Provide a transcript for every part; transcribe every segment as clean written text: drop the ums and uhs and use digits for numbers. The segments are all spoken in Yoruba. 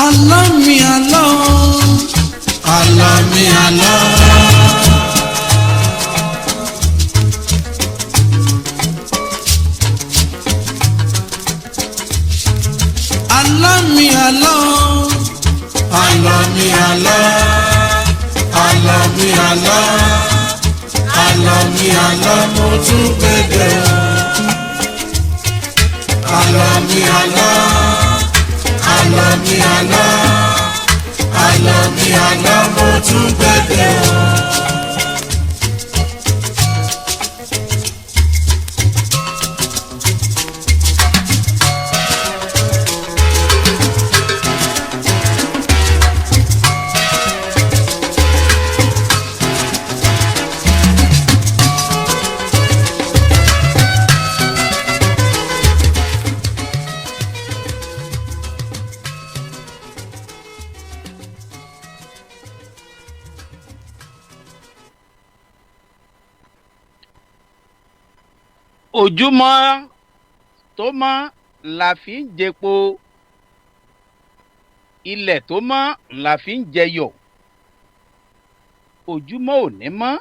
Àlọ́ mi àlọ́, àlọ́ mi àlọ́. Àlọ́ mi àlọ́, àlọ́ mi àlọ́, àlọ́ mi àlọ́, àlọ́ mi àlọ́, mo tún gbèdé o. Àlọ́ mi àlọ́, àlọ́ mi àlọ́, àlọ́ mi àlọ́, mo tún gbèdé o. Ojúmọ́ tó mọ́ la fi ń jẹpo, ilẹ̀ tó mọ́ la fi ń jẹyọ̀. Ojúmọ́ ò ní mọ́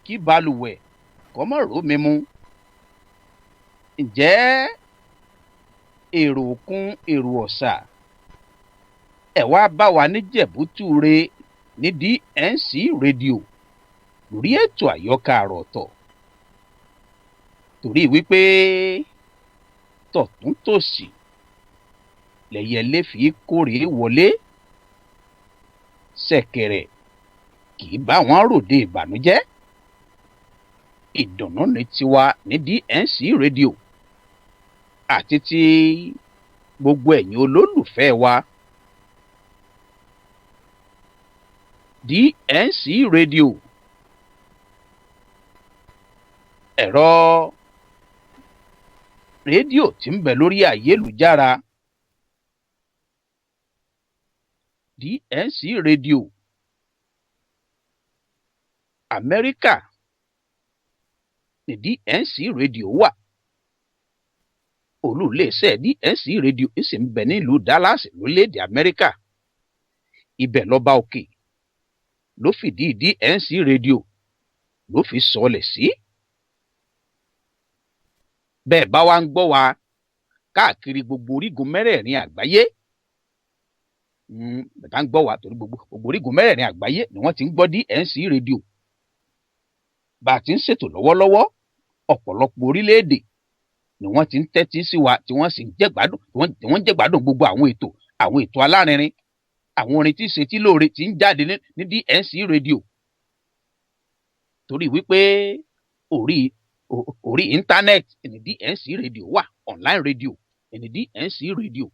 kí balùwẹ̀ kó má rómi mu. Ǹjẹ́ èrò òkun, èrò ọ̀sà, ẹ̀ wá bá wa ní Jẹ̀bútúre ní DNC Radio lórí ètò àyọkà àrà ọ̀tọ̀, torí wípé tọ̀tún tòsì lẹ̀yẹlé fi kórè wọlé, ṣẹ̀kẹ̀rẹ̀ kì í bá wọn ròde ìbànújẹ́. Ìdùnnú ní tiwa ní DNC Radio àti ti gbogbo ẹ̀yin olólùfẹ́ wa. DNC Radio, ẹ̀rọ rédíò tí ń bẹ lórí ayélujára, DNC Radio Amẹ́ríkà ní DNC Radio wà. Olú-iléeṣẹ́ DNC Radio ń sì ń bẹ nílùú Dallas lórílẹ̀‐èdè Amẹ́ríkà. Ibẹ̀ lọ́ba òkè ló fìdí DNC Radio ló fi sọlẹ̀ sí. Bẹ́ẹ̀ bá wa ń gbọ́ wa káàkiri gbogbo orígun mẹ́rẹ̀ẹ̀rin àgbáyé, bẹ́ẹ̀ bá ń gbọ́ wa, torí gbogbo orígun mẹ́rẹ̀ẹ̀rin àgbáyé ni wọ́n ti ń gbọ́ DNC Radio. Bá a ti ń ṣètò lọ́wọ́lọ́wọ́, ọ̀pọ̀lọpọ̀ orílẹ̀-èdè ni wọ́n ti ń tẹ́tí sí wa, tí wọ́n sì ń jẹ̀gbádùn, tí wọ́n ń jẹ̀gbádùn gbogbo àwọn ètò alárinrin, àwọn orin tí ń ṣe tí lóore tí ń jáde ní DNC Radio, torí wípé orí íńtánẹ́ẹ̀tì ní DNC Radio wà, online radio ní DNC Radio.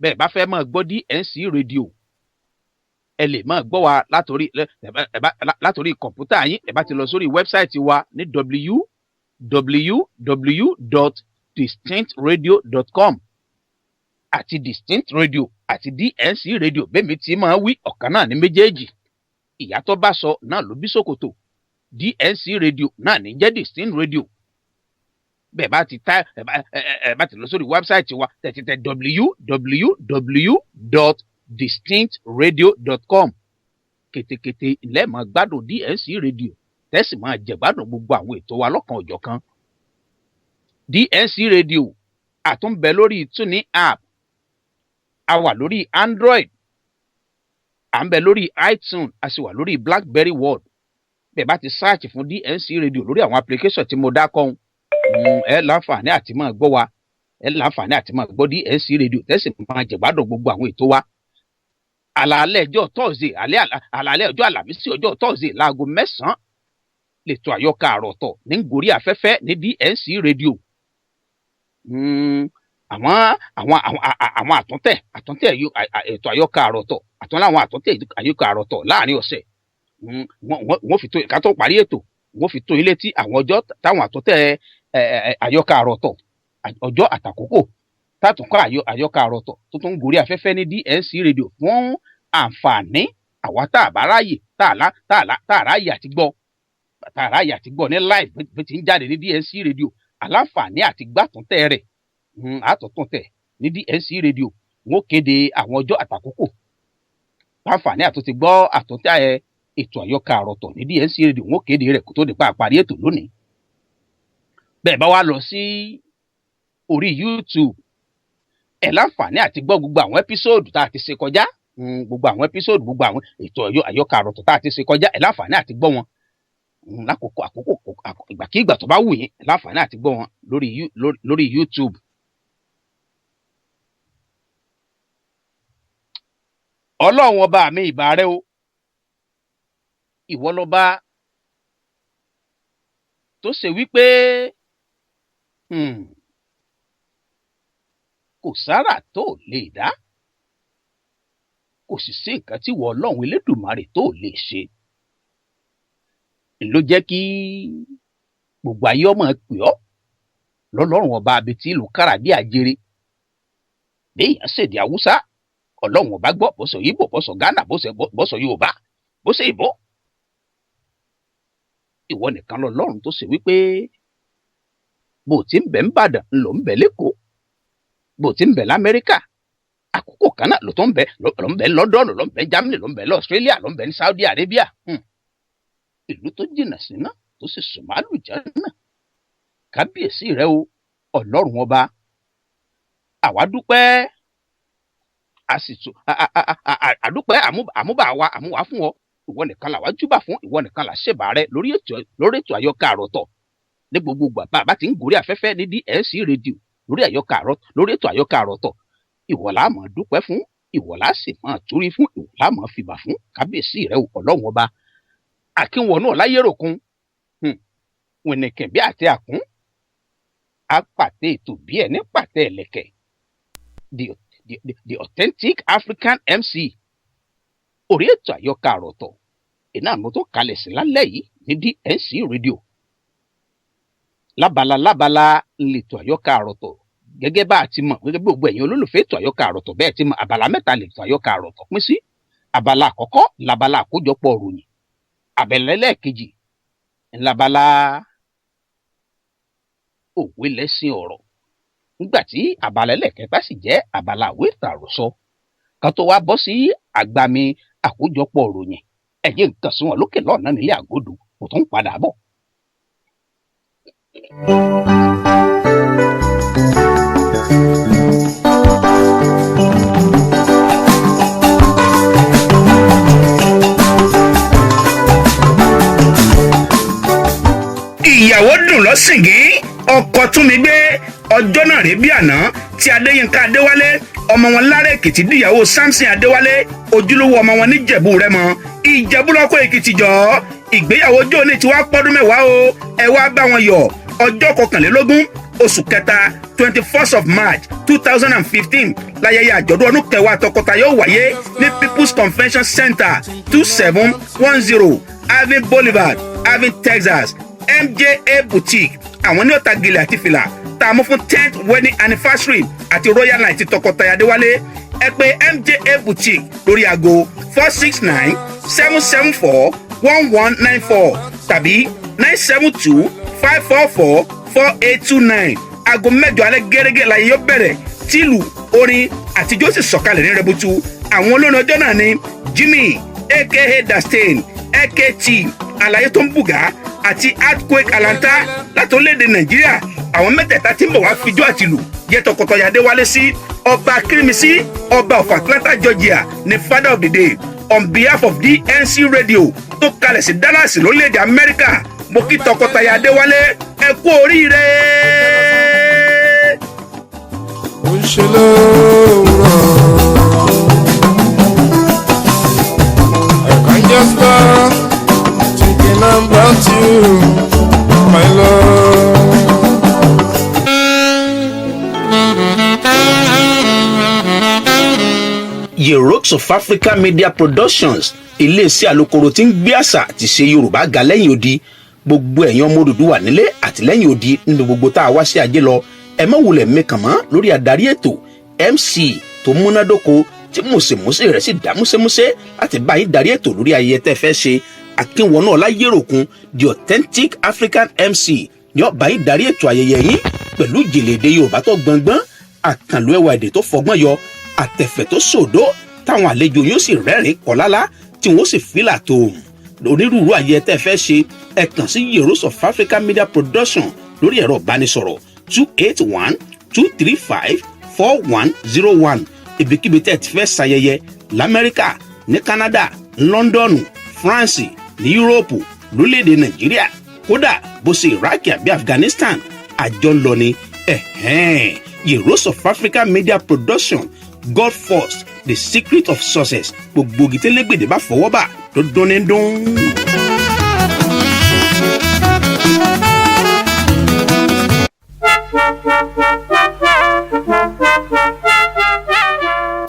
Bẹ́ẹ̀ bá fẹ́ máa gbọ́ DNC Radio, ẹ lè máa gbọ́ wa látòrí kọ̀ǹpútà yín. Ẹ bá ti lọ sórí website wa ní www.distinctradio.com. Àti Distinct Radio àti DNC Radio, bẹ́ẹ̀ tí máa wí, ọ̀kan náà ní méjèèjì. Ìyá tó bá sọ náà ló bí ṣòkòtò. DNC Radio náà ní jẹ́ Distinct Radio. Bẹ́ẹ̀ bá ti tá ẹ bá ti lọ sórí website wa, tẹ̀tí tẹ www.distinctradio.com, kètèkètè ilẹ̀ máa gbádùn DNC Radio, tẹ́sí máa jẹ̀gbádùn gbogbo àwọn ètò wa lọ́kan òjọ̀kan. DNC Radio àtúnbẹ lórí TuneIn app, a wà lórí Android, à ń bẹ lórí iTunes, a sì wà lórí BlackBerry World. Bẹ́ẹ̀ bá ti search fún DNC Radio lórí àwọn application tí mo dá kọ́hún, ẹ láǹfààní àti máa gbọ́ wa, ẹ láǹfààní àti máa gbọ́ DNC Radio, tẹ́sí máa jẹ̀gbádùn gbogbo àwọn ètò wa. Àlàálẹ̀ ọjọ́ Thursday, àlàálẹ̀ ọjọ́ Àlàmísì, ọjọ́ Thursday, láago 9 lètò àyọkà àròtọ̀ ní gorí afẹ́fẹ́ ní DNC Radio. Àwọn àtúntẹ̀ ètò àyọkà àròtọ̀ àtúntẹ̀, àwọn àtúntẹ̀ àyọkà àròtọ̀ láàrin ọ̀sẹ̀, wọ́n fi tó ká tó parí ètò, wọ́n fi tó ilé tí àwọn ọjọ́ táwọn àtúntẹ̀ àyọkà àròtọ̀, ọjọ́ àtàkókò tátùnkọ́ àyọkà àròtọ̀ tó tún ń gorí afẹ́fẹ́ ní DNC Radio fún àǹfààní àwa tá a bá ráàyè, tá a ráàyè àti gbọ́, tá a ráàyè àti gbọ́ ní live bí ti ń jáde ní DNC Radio, aláǹfààní àti gbàtúntẹ̀ rẹ̀, àtúntẹ̀ ní DNC Radio. Wọ́n kéde àwọn ọjọ́ àtàkókò láǹfààní àtúntì gbọ́ àtúntẹ̀ ètò àyọkà àròtọ̀ ní DNC Radio. Wọ́n kéde rẹ̀ kó tó di pa àparí ètò lónìí. Bẹ́ẹ̀ bá wá lọ sí orí YouTube, ẹ̀ láǹfààní àti gbọ́ gbogbo àwọn episode tá a ti ṣe kọjá, gbogbo àwọn episode, gbogbo àwọn ètò àyọkà àròtọ̀ tá a ti ṣe kọjá. Ẹ̀ láǹfààní àti gbọ́ wọn lákòókò àkókò, ìgbàkigbà tó bá wù yín, ẹ̀ láǹfààní àti gbọ́ wọn lórí YouTube. Ọlọ́run ọba mi, ìbà rẹ o. Ìwọ lọba tó ṣe wípé kò sára tó lè dá, kò sì sí nǹkan tí ìwọ Ọlọ́run Elédùmarè tó lè ṣe. Ló jẹ́ kí gbogbo ayé ọmọ pè ọ́ lọ́lọ́run ọba abetí ìlú kára bí àjèrè. Béèyàn ṣèdí Haúsá, Ọlọ́run ọba gbọ́. Bó sọ Ìgbò, bó sọ Ghana, bó sọ Yorùbá, bó ṣe Ìbò, ìwọ nìkan lọ́lọ́run tó ṣe wípé bó ti ń bẹ ń Bàdàn ńlọ ń bẹ lẹ́kọ̀ọ́, bó ti ń bẹ lamẹ́ríkà àkókò kan náà ló tó ń bẹ, ló ń bẹ London, ló ń bẹ Germany, ló ń bẹ Australia, ló ń bẹ ní Saudi Arabia, ìlú tó jìnnà síná tó sì sùnmọ́ àlùjánnà. Kábíyèsí rẹ o, Ọlọ́run ọba. Àwa dúpẹ́, a sì tún àdúpẹ́ àmúbà wa àmúwá fún ọ. Ìwọ nìkan làwa júbà fún, ìwọ nìkan là ṣèbà rẹ lórí ètò àyọkà àròtọ̀ ní gbogbo ìgbà bá a bá ti ń gorí afẹ́fẹ́ ní DNC Radio lórí ètò àyọkà àròtọ̀. Ìwọ la máa dúpẹ́ fún, ìwọ la sì máa túrí fún, ìwọ la máa fìbà fún. Kábíyèsí rẹ o, Ọlọ́run ọba. Àkínwọnú ọláyéròkun wìnìkìn bí àti àkún apàtẹ ètò bí ẹni pàtẹ ẹlẹ̀kẹ̀, the authentic African MC orí ètò àyọkà àròtọ̀ iná àmọ́ tó kalẹ̀ sí lálẹ́ yìí ní DNC Radio. Lábala lábala lètò àyọkà àròtọ̀, gẹ́gẹ́ bá a ti mọ̀, gẹ́gẹ́ bí gbogbo ẹ̀yin olólùfẹ́ ètò àyọkà àròtọ̀ bẹ́ẹ̀ ti mọ̀, abala mẹ́ta lètò àyọkà àròtọ̀ pín sí. Abala àkọ́kọ́ labala àkójọpọ̀ ròyìn, abala ẹlẹ́ẹ̀kejì ńlábala òwe lẹ́sìn ọ̀rọ̀, nígbà tí abala ẹlẹ́ẹ̀kẹta sì jẹ́ abala àwé ìtàrọ̀sọ kan tó wá bọ́ sí àgbàmì àkójọpọ̀ ròyìn. Ẹ̀yẹ nǹkan sí wọn lókè lọ́ọ̀nà nílé àgọ́dù, kò tún padà bọ̀. Ìyàwó dùn lọ́sìngín, ọkọ tún mi gbé. Ọjọ́ náà rí bí àná tí Adéyínká Adéwálé, ọmọ wọn lára Èkìtì, díyàwó Samson Adéwálé, ojúlówó ọmọ wọn níjẹ̀bú Rẹ́mọ, Ìjẹ̀bú lọ́kọ̀ Èkìtì jọ. Ìgbéyàwó ọjọ́ òní tí wàá pọ́dún 10 o. Ẹ wá bá wọn yọ̀. Ọjọ́ 21 oṣù kẹta, 21st of March 2015, láyẹyẹ àjọ̀dún ọdún 10 tọkọtaya yóò wáyé ní People's Convention Center, 2710 Irving Boulevard, Irving, Texas. MJA Boutique, àwọn ní ọ̀tá gèlè àti fìlà tá a mú fún 10th wedding anniversary àti royal night tọkọtaya Adéwálé. Ẹ pè MJA Boutique lórí aago 469-774-1194 tàbí 972-544-4829. Aago 8 alẹ́ gẹ́gẹ́ láyé yóò bẹ̀rẹ̀, tíìlù orin àtijọ́ sì sọ̀kalẹ̀ ní rẹ̀bùtù. Àwọn olórin ọjọ́ náà ni Jimmy aka Dastain, akt Alaye tó ń bùgá àti Earthquake Alanta láti orílẹ̀-èdè Nàìjíríà. Àwọn mẹ́tẹ̀ẹ̀ta tí ń bọ̀ wá fijó àtìlù yẹ tọkọtaya Adéwálé sí. Ọba Kírímísí, ọba of Atlanta, Georgia, ní father of the day. On behalf of DNC Radio tó kalẹ̀ sí Dallas lórílẹ̀-èdè Amẹ́ríkà, mo kí tọkọtaya Adéwálé, ẹ kú oríire. Ó ń ṣe lówùrọ̀. I can't just stop thinking about you, my love. Yerokes of Africa Media Productions, iléeṣẹ́ alukoro tí ń gbé àṣà àti ṣe Yorùbá ga lẹ́yìn odi. Gbogbo ẹ̀yin ọmọ Odùduwà nílé àtìlẹ́yìn odi nínú gbogbo tá a wá sí ajé lọ, ẹ má wulẹ̀ mẹ́kàn mọ́ lórí adarí ètò MC tó múnádóko, tí mùsèmùsè rẹ̀ sì dá músémúsé láti bá yín darí ètò lórí ayẹyẹ tẹ́ fẹ́ ṣe. Akínwọnú Ọláyéròkun, the authentic African MC, ní ó bá yín darí ètò ayẹyẹ yín pẹ̀lú ìjìnlẹ̀ èdè Yorùbá tó gbọngbọ́n, àkànlò ẹwà èdè tó fọgbọ́n yọ, àtẹ̀fẹ̀ tó sòdó, táwọn àlejò yóò sì rẹ́rìn kọ́lálá, tí wọ́n sì fílà tó onírúurú ayẹyẹ tẹ́ fẹ́ ṣe. Ẹ kàn sí Heroes of Africa Media Production lórí ẹ̀rọ ìbánisọ̀rọ̀ 281-235-4101. Ibikíbi tẹ́ ẹ ti fẹ́ ṣayẹyẹ lamẹ́ríkà, ní Canada, London, France, ní Yúróòpù, lórílẹ̀‐èdè Nàìjíríà, kódà bó ṣe Iraq àbí Afghanistan, àjọ ń lọ ni. Ẹ̀hẹ́n, Heroes of Africa Media Production, God first, the secret of success. Gbogbo gìtẹ́lẹ́gbèdè bá fọwọ́ bà tó dún ní dún.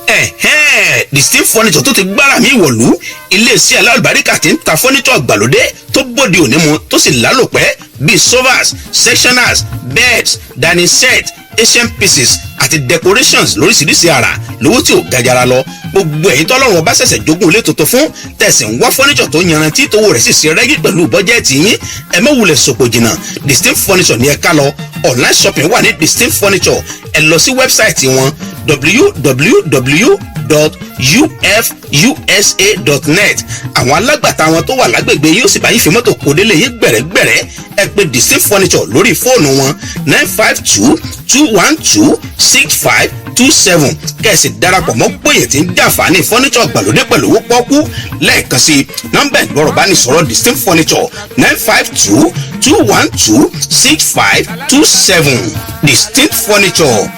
Ẹ̀hẹ́n, The Steve Furniture tó ti gbára mi wọ̀lú, iléeṣẹ́ alálùbáríkà tí ń ta furniture gbàlódé tó bóde òní mu, tó sì lálòpẹ́, bíi sofas, sectionals, beds, dining set, Asian pieces àti decorations lóríṣiríṣi àrà lówó tí ò gajara lọ. Gbogbo ẹ̀yin tọ́lọ́run ọba ṣẹ̀ṣẹ̀ jogún ilé tuntun fún, tẹ̀sí ń wá furniture tó yanrantí, tówó rẹ̀ sì ṣe rẹ́gí pẹ̀lú bọ́jẹ́ẹ̀tì yín, ẹ má wulẹ̀ sòpò jìnnà. Distinct Furniture ní ẹ ká lọ. Online shopping wà ní Distinct Furniture. Ẹ lọ sí website wọn, www.ufusa.net. Àwọn alágbàtà wọn tó wà lágbègbè yóò sì bá yín fi mọ́tò kó délé yín gbẹ̀rẹ́gbẹ̀rẹ́. Ẹ pè Distinct Furniture lórí fóònù wọn, 952-212-6527, kẹ́sì darapọ̀ mọ́ gbòye tí ń jàǹfààní furniture gbàlódé pẹ̀lú owó pọ́kú. Lẹ́ẹ̀kan sí, nọ́mbà ìgbọ́rọ̀ bá ní sọ̀rọ̀ Distinct Furniture, 952-212-6527. Distinct Furniture,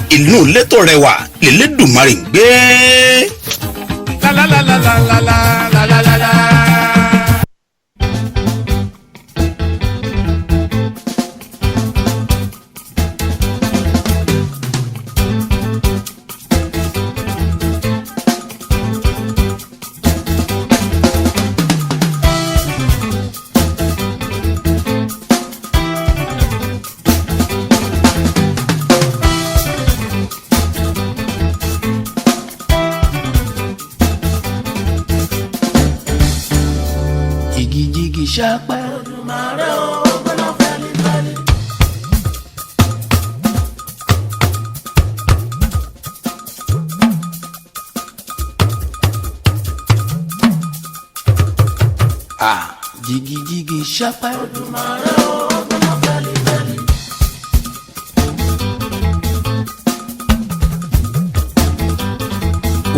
ìlú létò rẹwà lélẹ́dùnmarè ń gbé. La la la la la la la la la la. Jìgìjìgì ṣapẹ́. Olùmarè ó gbóná fẹ́lifẹ́li. À jìgìjìgì ṣapẹ́. Olùmarè ó gbóná fẹ́lifẹ́li.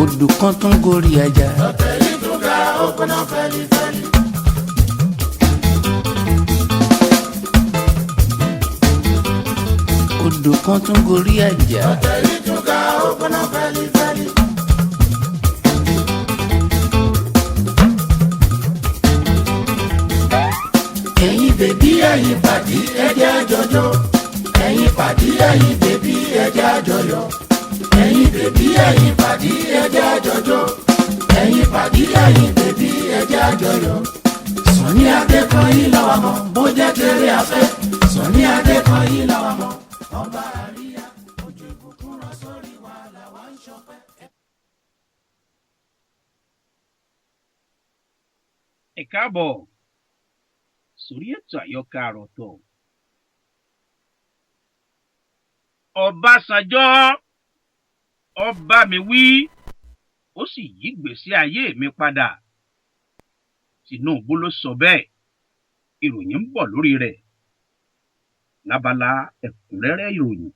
Odò kan tún gorí ẹja. Ọ̀tẹ̀ yìí tún ga, ó gbóná fẹ́lifẹ́li. Odò kan tún gorí ẹja. Ọ̀tẹ̀ yìí tún ga, ó gbóná fẹ́lifẹ́li. Ẹ̀yin bèbí, ẹ̀yin pàdí, ẹ̀jẹ̀ àjọjọ́. Ẹ̀yin pàdí, ẹ̀yin bèbí, ẹ̀jẹ̀ àjọyọ̀. Ẹ̀yin bèbí, ẹ̀yin pàdí, ẹ̀jẹ̀ àjọjọ́. Ẹ̀yin pàdí, ẹ̀yin bèbí, ẹ̀jẹ̀ àjọyọ̀. Sọ̀ní Adé kan yín lọ́wọ́ mọ́, bó jẹ́ kéré afẹ́. Sọ̀ní Adé kan yín lọ́wọ́ mọ́, ọba àríyá. Ojú ìbùkún rán sórí wa làwa ń ṣọpẹ́. Ẹ káàbọ̀ sórí ètò àyọkà àròtọ̀. Ọbásanjọ́ ọba mi wí, ó sì yí gbèsè ayé mi padà. Tinubu ló sọ bẹ́ẹ̀. Ìròyìn ń bọ̀ lórí rẹ̀ lábala ẹ̀kúnrẹ́rẹ́ ìròyìn.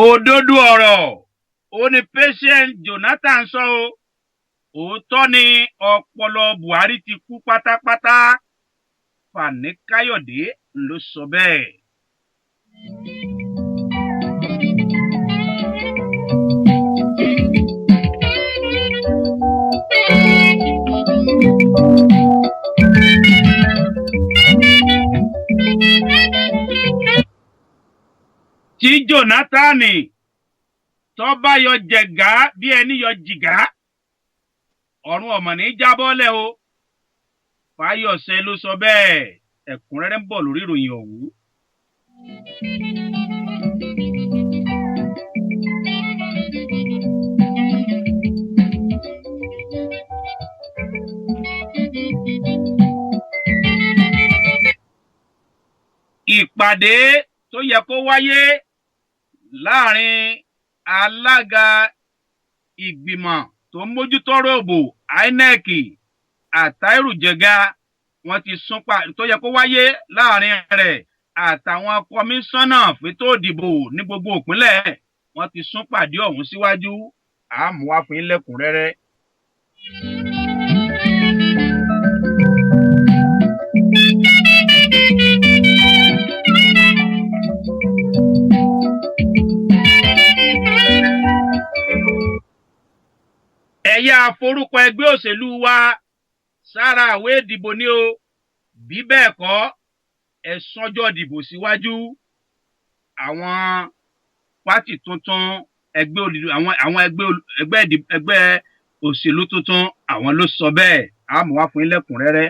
Òdodo ọ̀rọ̀ ó ní Patient Jonathan sọ o. Òótọ́ ni ọpọlọ Buhari ti kú pátápátá. Fani Káyọ̀dé ló sọ bẹ́ẹ̀. Tí Jonathan tó bá yọ jẹ̀gá bí ẹni yọ jìgá, ọ̀run ọ̀mọ̀ ní jábọ́lẹ̀ o. Fáyọ̀ṣe ló sọ bẹ́ẹ̀. Ẹ̀kúnrẹ́rẹ́ ń bọ̀ lórí ìròyìn ọ̀hún. Ìpàdé tó yẹ kó wáyé láàrin alága ìgbìmọ̀ tó ń mójútọ́rọ̀ òbò INEC, Àtàírù Jẹ̀gá, wọ́n ti sún pa tó yẹ kó wáyé láàrin rẹ̀ àtàwọn kọmíṣánná fétò ìdìbò ní gbogbo ìpínlẹ̀, wọ́n ti sún pàdé ọ̀hún síwájú. Àmú wá fún yín lẹ́kùnrẹ́rẹ́. Ẹ̀yà àforúkọ ẹgbẹ́ òṣèlú wa sára àwé ìdìbò ni o, bí bẹ́ẹ̀ kọ́, ẹ sọ́jọ́ ìdìbò síwájú. Àwọn pátì tuntun, ẹgbẹ́ olùdó, àwọn ẹgbẹ́ òṣèlú tuntun, àwọn ló sọ bẹ́ẹ̀. Àmọ́ wá fún yín lẹ́kùnrẹ́rẹ́.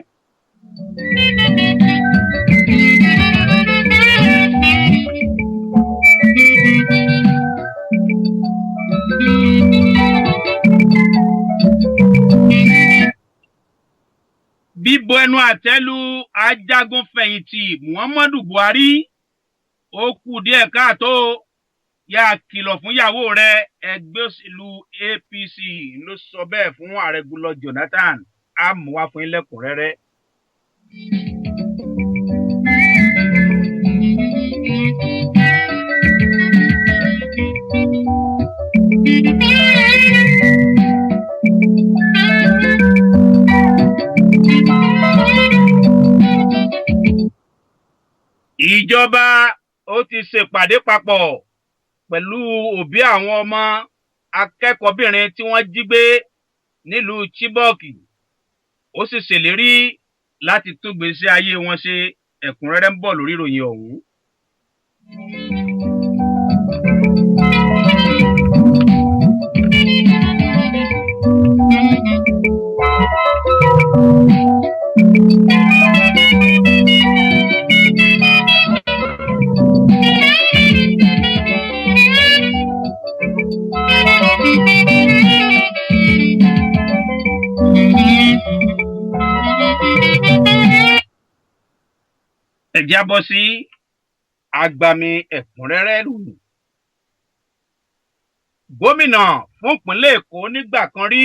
Bíbo ẹnu àtẹ́ lu ajagunfẹ̀yìntì Muhammadu Buhari, ó kù díẹ̀ káàtó, yà á kìlọ̀ fún ìyàwó rẹ̀. Ẹgbẹ́ òṣèlú APC ló sọ bẹ́ẹ̀ fún ààrẹ Goodluck Jonathan. Á mú wá fún yín lẹ́kùnrẹ́rẹ́. Ìjọba ó ti ṣèpàdé papọ̀ pẹ̀lú òbí àwọn ọmọ akẹ́kọ̀ọ́bìnrin tí wọ́n jí gbé nílùú Chibok, ó sì ṣèlérí láti tún gbèsè ayé wọn ṣe. Ẹ̀kúnrẹ́rẹ́ ń bọ̀ lórí ìròyìn ọ̀hún. Ẹ jábọ́ sí agbami ẹ̀kúnrẹ́rẹ́ lónìí. Gómìnà fún ìpínlẹ̀ Èkó nígbà kan rí,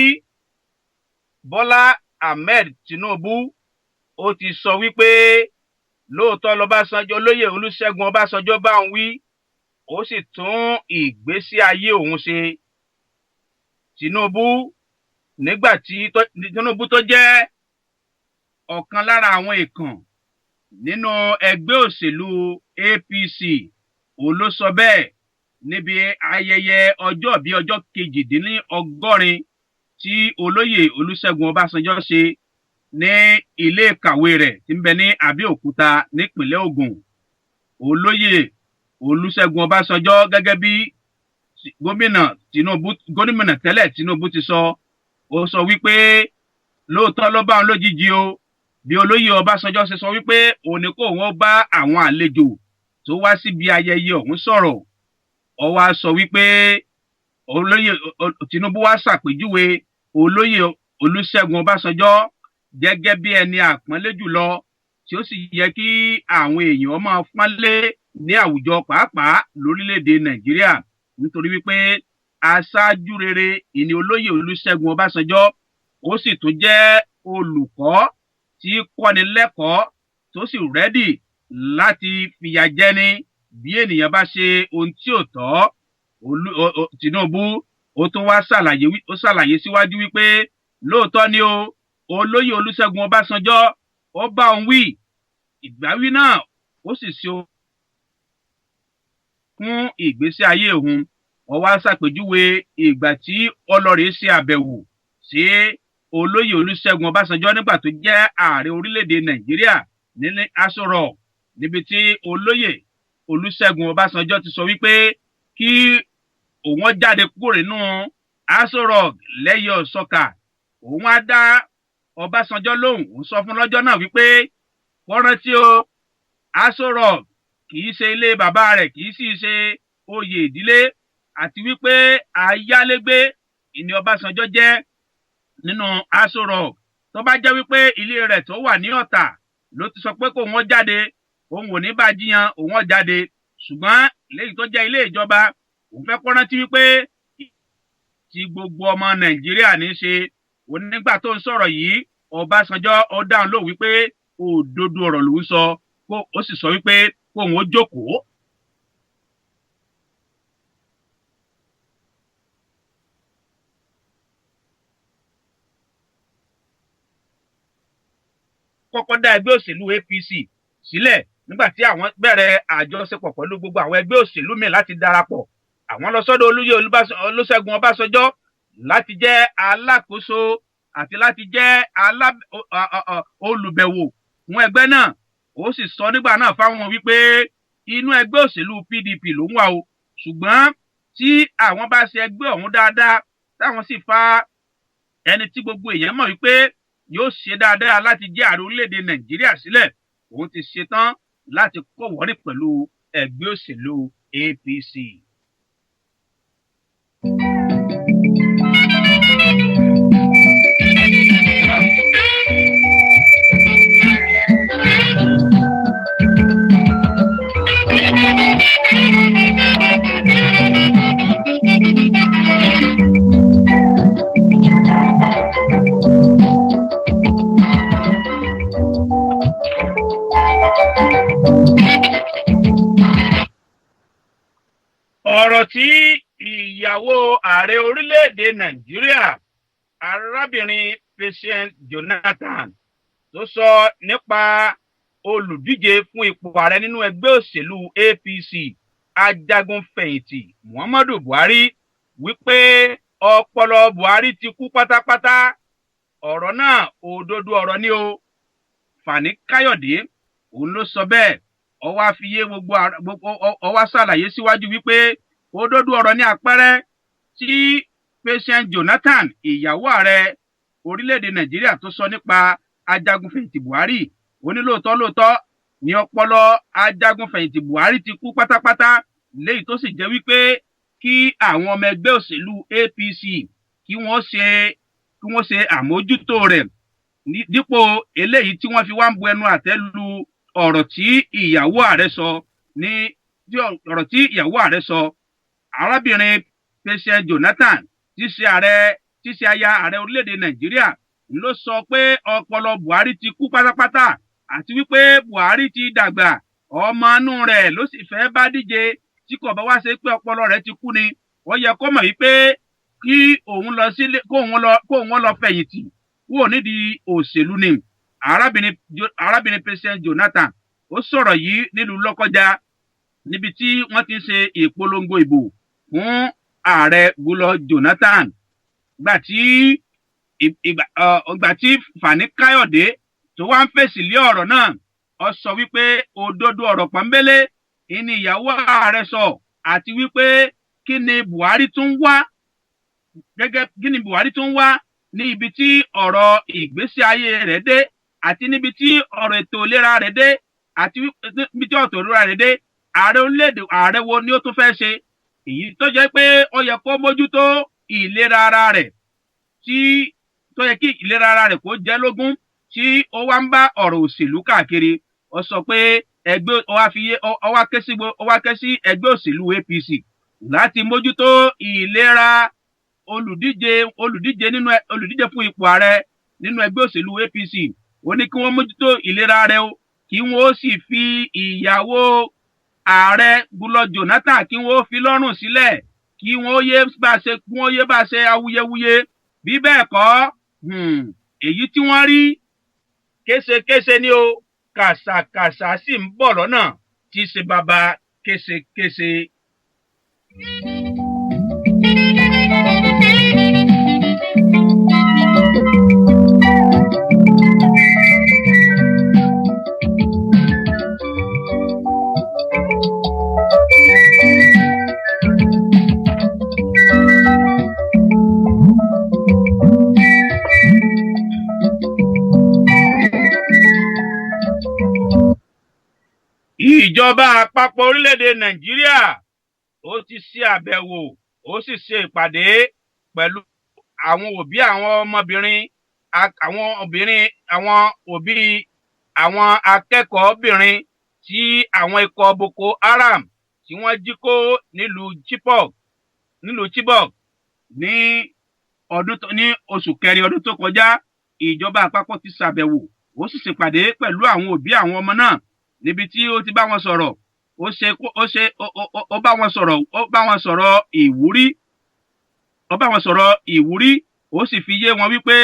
Bọ́lá Ahmed Tinubu, ó ti sọ wípé lóòótọ́ lọ́básanjọ́, olóyè Olúṣẹ́gun Ọbásanjọ́ bá ń wí, ó sì tún ìgbésí ayé òun ṣe. Tinubu nígbà tí Tinubu tó jẹ́ ọ̀kan lára àwọn èèkàn nínú ẹgbẹ́ òṣèlú APC, òun ló sọ bẹ́ẹ̀ níbi ayẹyẹ ọjọ́ bíi ọjọ́ 78 tí olóyè Olúṣẹ́gun Ọbásanjọ́ ṣe ní ilé ìkàwé rẹ̀ tí ń bẹ ní Abẹ́òkúta nípìnlẹ̀ Ògùn. Olóyè Olúṣẹ́gun Ọbásanjọ́, gẹ́gẹ́ bí gómìnà Tinubu, gómìnà tẹ́lẹ̀ Tinubu ti sọ, ó sọ wípé lóòótọ́ ló bá òun lójijì o, bí olóyè Ọbásanjọ́ ṣe sọ wípé òun ni kó òun bá àwọn àlejò tó wá síbi ayẹyẹ ọ̀hún sọ̀rọ̀. Ó wá sọ wípé olóyè Tinubu wá ṣàpèjúwe olóyè Olúṣẹ́gun Ọbásanjọ́ gẹ́gẹ́ bí ẹni àpọ́nlé jùlọ tí ó sì yẹ kí àwọn èèyàn máa pọ́nlé ní àwùjọ, pàápàá lórílẹ̀‐èdè Nàìjíríà, nítorí wípé aṣáájú rere ìní olóyè Olúṣẹ́gun Ọbásanjọ́, ó sì tún jẹ́ olùkọ́ tí kọ́ni lẹ́kọ̀ọ́ tó sì rẹ́dì láti fìyà jẹni bí ènìyàn bá ṣe ohun tí ò tọ́. Tinubu ó tún wá ṣàlàyé, ó ṣàlàyé síwájú wípé lóòótọ́ ni o, olóyè Olúṣẹ́gun Ọbásanjọ́ ó bá òun wí, ìgbáwí náà ó sì ṣe fún ìgbésí ayé òun. Wọ́n wá ṣàpèjúwe ìgbà tí ọlọ́rẹ̀ ṣe àbẹ̀wò sí olóyè Olúṣẹ́gun Ọbásanjọ́ nígbà tó jẹ́ ààrẹ orílẹ̀-èdè Nàìjíríà ní Aso Rock, níbi tí olóyè Olúṣẹ́gun Ọbásanjọ́ ti sọ wípé kí òun jáde kúrò nínú Aso Rock lẹ́yẹ ọ̀sọ́kà. Òun á dá Ọbásanjọ́ lóhùn, òun sọ fún lọ́jọ́ náà wípé kó rántí o, Aso Rock kì í ṣe ilé bàbá rẹ̀, kì í sì ṣe oyè ìdílé, àti wípé ayálégbé ìní Ọbásanjọ́ jẹ́ nínú Aso Rock. Tó bá jẹ́ wípé ilé rẹ̀ tó wà ní Ọ̀tà ló ti sọ pé kó wọ́n jáde, òun ò ní bá jiyàn, òun ò jáde. Ṣùgbọ́n léyìí tó jẹ́ ilé ìjọba, òun fẹ́ kó rántí wípé ti gbogbo ọmọ Nàìjíríà ní í ṣe. Òun nígbà tó ń sọ̀rọ̀ yìí, Ọbásanjọ́ ó dáhùn lóhùn wípé òdodo ọ̀rọ̀ ló ń sọ, kó ó sì sọ wípé kóun ó jókòó. Kọ́kọ́ dá ẹgbẹ́ òṣèlú APC sílẹ̀ nígbà tí àwọn bẹ̀rẹ̀ àjọṣepọ̀ pẹ̀lú gbogbo àwọn ẹgbẹ́ òṣèlú míì láti darapọ̀. Àwọn lọ sọ́dọ̀ Olóyè Olúṣẹ́gun Ọbásanjọ́ láti jẹ́ alákòóso àti láti jẹ́ olùbẹ̀wò fún ẹgbẹ́ náà. Ó sì sọ nígbà náà fáwọn wípé inú ẹgbẹ́ òṣèlú PDP ló ń wà o, ṣùgbọ́n tí àwọn bá ṣe ẹgbẹ́ ọ̀hún dáadáa, táwọn sì fa ẹni tí gbogbo èèyàn mọ̀ wípé yóò ṣe dáadáa láti jẹ́ ààrẹ orílẹ̀-èdè Nàìjíríà sílẹ̀, òun ti ṣetán láti kọ́wọ́rì pẹ̀lú ẹgbẹ́ òṣèlú APC. Ọ̀rọ̀ tí ìyàwó ààrẹ orílẹ̀-èdè Nàìjíríà, arábìnrin Patience Jonathan, tó sọ nípa olùdíje fún ipò ààrẹ nínú ẹgbẹ́ òṣèlú APC, ajagunfẹ̀yìntì Muhammadu Buhari, wípé ọpọlọ Buhari ti kú pátápátá, ọ̀rọ̀ náà òdodo ọ̀rọ̀ ni o. Fani Káyọ̀dé òun ló sọ bẹ́ẹ̀. Ó wá fi yé gbogbo gbogbo, ó wá ṣàlàyé síwájú wípé òdodo ọ̀rọ̀ ní àpẹẹrẹ tí Patience Jonathan, ìyàwó ààrẹ orílẹ̀-èdè Nàìjíríà, tó sọ nípa ajagunfẹ̀yìntì Buhari. Ó ní lóòótọ́ lóòótọ́ ní ọpọlọ ajagunfẹ̀yìntì Buhari ti kú pátápátá, léyìí tó sì jẹ́ wípé kí àwọn ọmọ ẹgbẹ́ òṣèlú APC kí wọ́n ṣe àmójútó rẹ̀ dípò eléyìí tí wọ́n fi wá ń bu ẹnu àtẹ́ lu ọ̀rọ̀ tí ìyàwó ààrẹ sọ ní tí ọ̀rọ̀ tí ìyàwó ààrẹ sọ. Arábìnrin Patience Jonathan, tí ṣe ààrẹ, tí ṣe aya ààrẹ orílẹ̀-èdè Nàìjíríà, ló sọ pé ọpọlọ Buhari ti kú pátápátá, àti wípé Buhari ti dàgbà, ọmọ inú rẹ̀ ló sì fẹ́ bá díje. Tí kò bá wá ṣe pé ọpọlọ rẹ̀ ti kú ni, ó yẹ kó mọ̀ wípé kí òun lọ sílé, kó òun lọ fẹ̀yìntì kúrò nídìí òṣèlú ni. Arábìnrin Patience Jonathan ó sọ̀rọ̀ yìí nílùú Lọ́kọ́jà, níbi tí wọ́n ti ń ṣe ìpolongo ìbò fún ààrẹ Goodluck Jonathan. Ìgbà tí Fani Káyọ̀dé tó wá ń fèsì lé ọ̀rọ̀ náà, ó sọ wípé òdodo ọ̀rọ̀ pọ́nbélé ìní ìyàwó ààrẹ sọ, àti wípé kí ni Buhari tún wá gẹ́gẹ́ kí ni Buhari tún wá ní ibi tí ọ̀rọ̀ ìgbésí ayé rẹ̀ dé, àti níbi tí ọ̀rọ̀ ètò ìlera rẹ̀ dé, àti níbi tí ọ̀rọ̀ ètò ìlera rẹ̀ dé, ààrẹ orílẹ̀-èdè, ààrẹ wo ni ó tún fẹ́ ṣe, èyí tó jẹ́ pé ó yẹ kó mójútó ìlera ara rẹ̀, tí tó yẹ kí ìlera ara rẹ̀ kó jẹ́ lógún, tí ó wá ń bá ọ̀rọ̀ òṣèlú káàkiri? Ó sọ pé ẹgbẹ́ ó wá fi yé, ó wá ké sí ẹgbẹ́ òṣèlú APC láti mójútó ìlera olùdíje fún ipò ààrẹ nínú ẹgbẹ́ òṣèlú APC. Ó ní kí wọ́n mójútó ìlera rẹ̀ o, kí wọ́n ó sì fi ìyàwó ààrẹ Goodluck Jonathan, kí wọ́n ó fi lọ́rùn sílẹ̀, kí wọ́n yé bá ṣe awuyewuye. Bí bẹ́ẹ̀ kọ́, èyí tí wọ́n rí késekése ni o, kàṣàkàṣà sì ń bọ̀ lọ́nà tí í ṣe bàbá késekése. Ìjọba àpapọ̀ orílẹ̀-èdè Nàìjíríà ó ti ṣe àbẹ̀wò, ó sì ṣe ìpàdé pẹ̀lú àwọn òbí àwọn ọmọbìnrin, àwọn obìnrin, àwọn òbí àwọn akẹ́kọ̀ọ́bìnrin tí àwọn ikọ̀ Boko Haram tí wọ́n jí kó nílùú Chibok ní oṣù kẹrin ọdún tó kọjá. Ìjọba àpapọ̀ ti ṣàbẹ̀wò, ó sì ṣèpàdé pẹ̀lú àwọn òbí àwọn ọmọ náà, níbi tí ó ti bá wọn sọ̀rọ̀. Ó ṣe ó ṣe ó bá wọn sọ̀rọ̀, ó bá wọn sọ̀rọ̀ ìwúrí, ó sì fi yé wọn wípé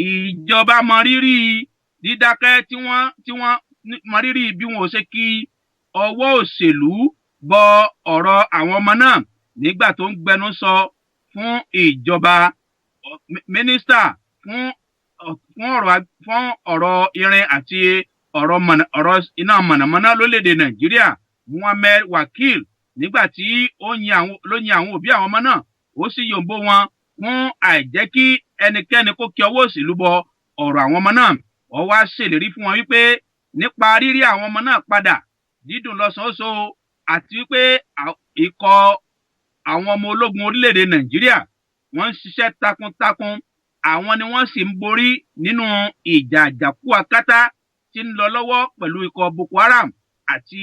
ìjọba mọ rírì dídákẹ́ tí wọ́n mọ rírì bí wọn ò ṣe kí ọwọ́ òṣèlú bọ ọ̀rọ̀ àwọn ọmọ náà. Nígbà tó ń gbẹnu sọ fún ìjọba, mínísítà fún ọ̀rọ̀ irin àti ọ̀rọ̀ iná mọ̀nàmọ́ná lórílẹ̀‐èdè Nàìjíríà, Muhammed Wakil, nígbà tí ó yin àwọn ló yin àwọn òbí àwọn ọmọ náà, ó sì yòǹbó wọn fún àìjẹ́ kí ẹnikẹ́ni kó kí ọwọ́ òṣèlú bọ ọ̀rọ̀ àwọn ọmọ náà. Ó wá ṣèlérí fún wọn wípé nípa rírí àwọn ọmọ náà padà, dídùn lọ́sàn-án, àti wípé ikọ̀ àwọn ọmọ ológun orílẹ̀-èdè Nàìjíríà, wọ́n ń ṣiṣẹ́ takuntakun, àwọn ni wọ́n sì ń borí nínú ìjà àjàkú akátá tí ń lọ lọ́wọ́ pẹ̀lú ikọ̀ Boko Haram àti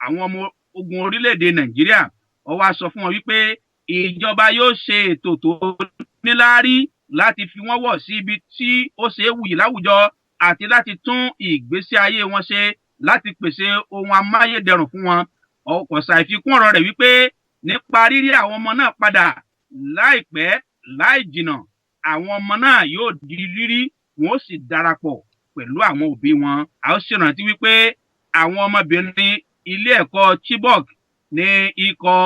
àwọn ọmọ ogun orílẹ̀-èdè Nàìjíríà. Ó wá sọ fún wọn wípé ìjọba yóò ṣe ètò tó níláárí láti fi wọ́n wọ̀ sí ibi tí ó ṣe é wuyì láwùjọ, àti láti tún ìgbésí ayé wọn ṣe, láti pèsè ohun amáyédẹrùn fún wọn. Kò ṣàìfikún ọ̀rọ̀ rẹ̀ wípé nípa rírí àwọn ọmọ náà padà, láìpẹ́ láì jìnà, àwọn ọmọ náà yóò di rírí, wọn ó sì darapọ̀ pẹ̀lú àwọn òbí wọn. A ó ṣèrántí wípé àwọn ọmọbìnrin ilé ẹ̀kọ́ Chibok ní ikọ̀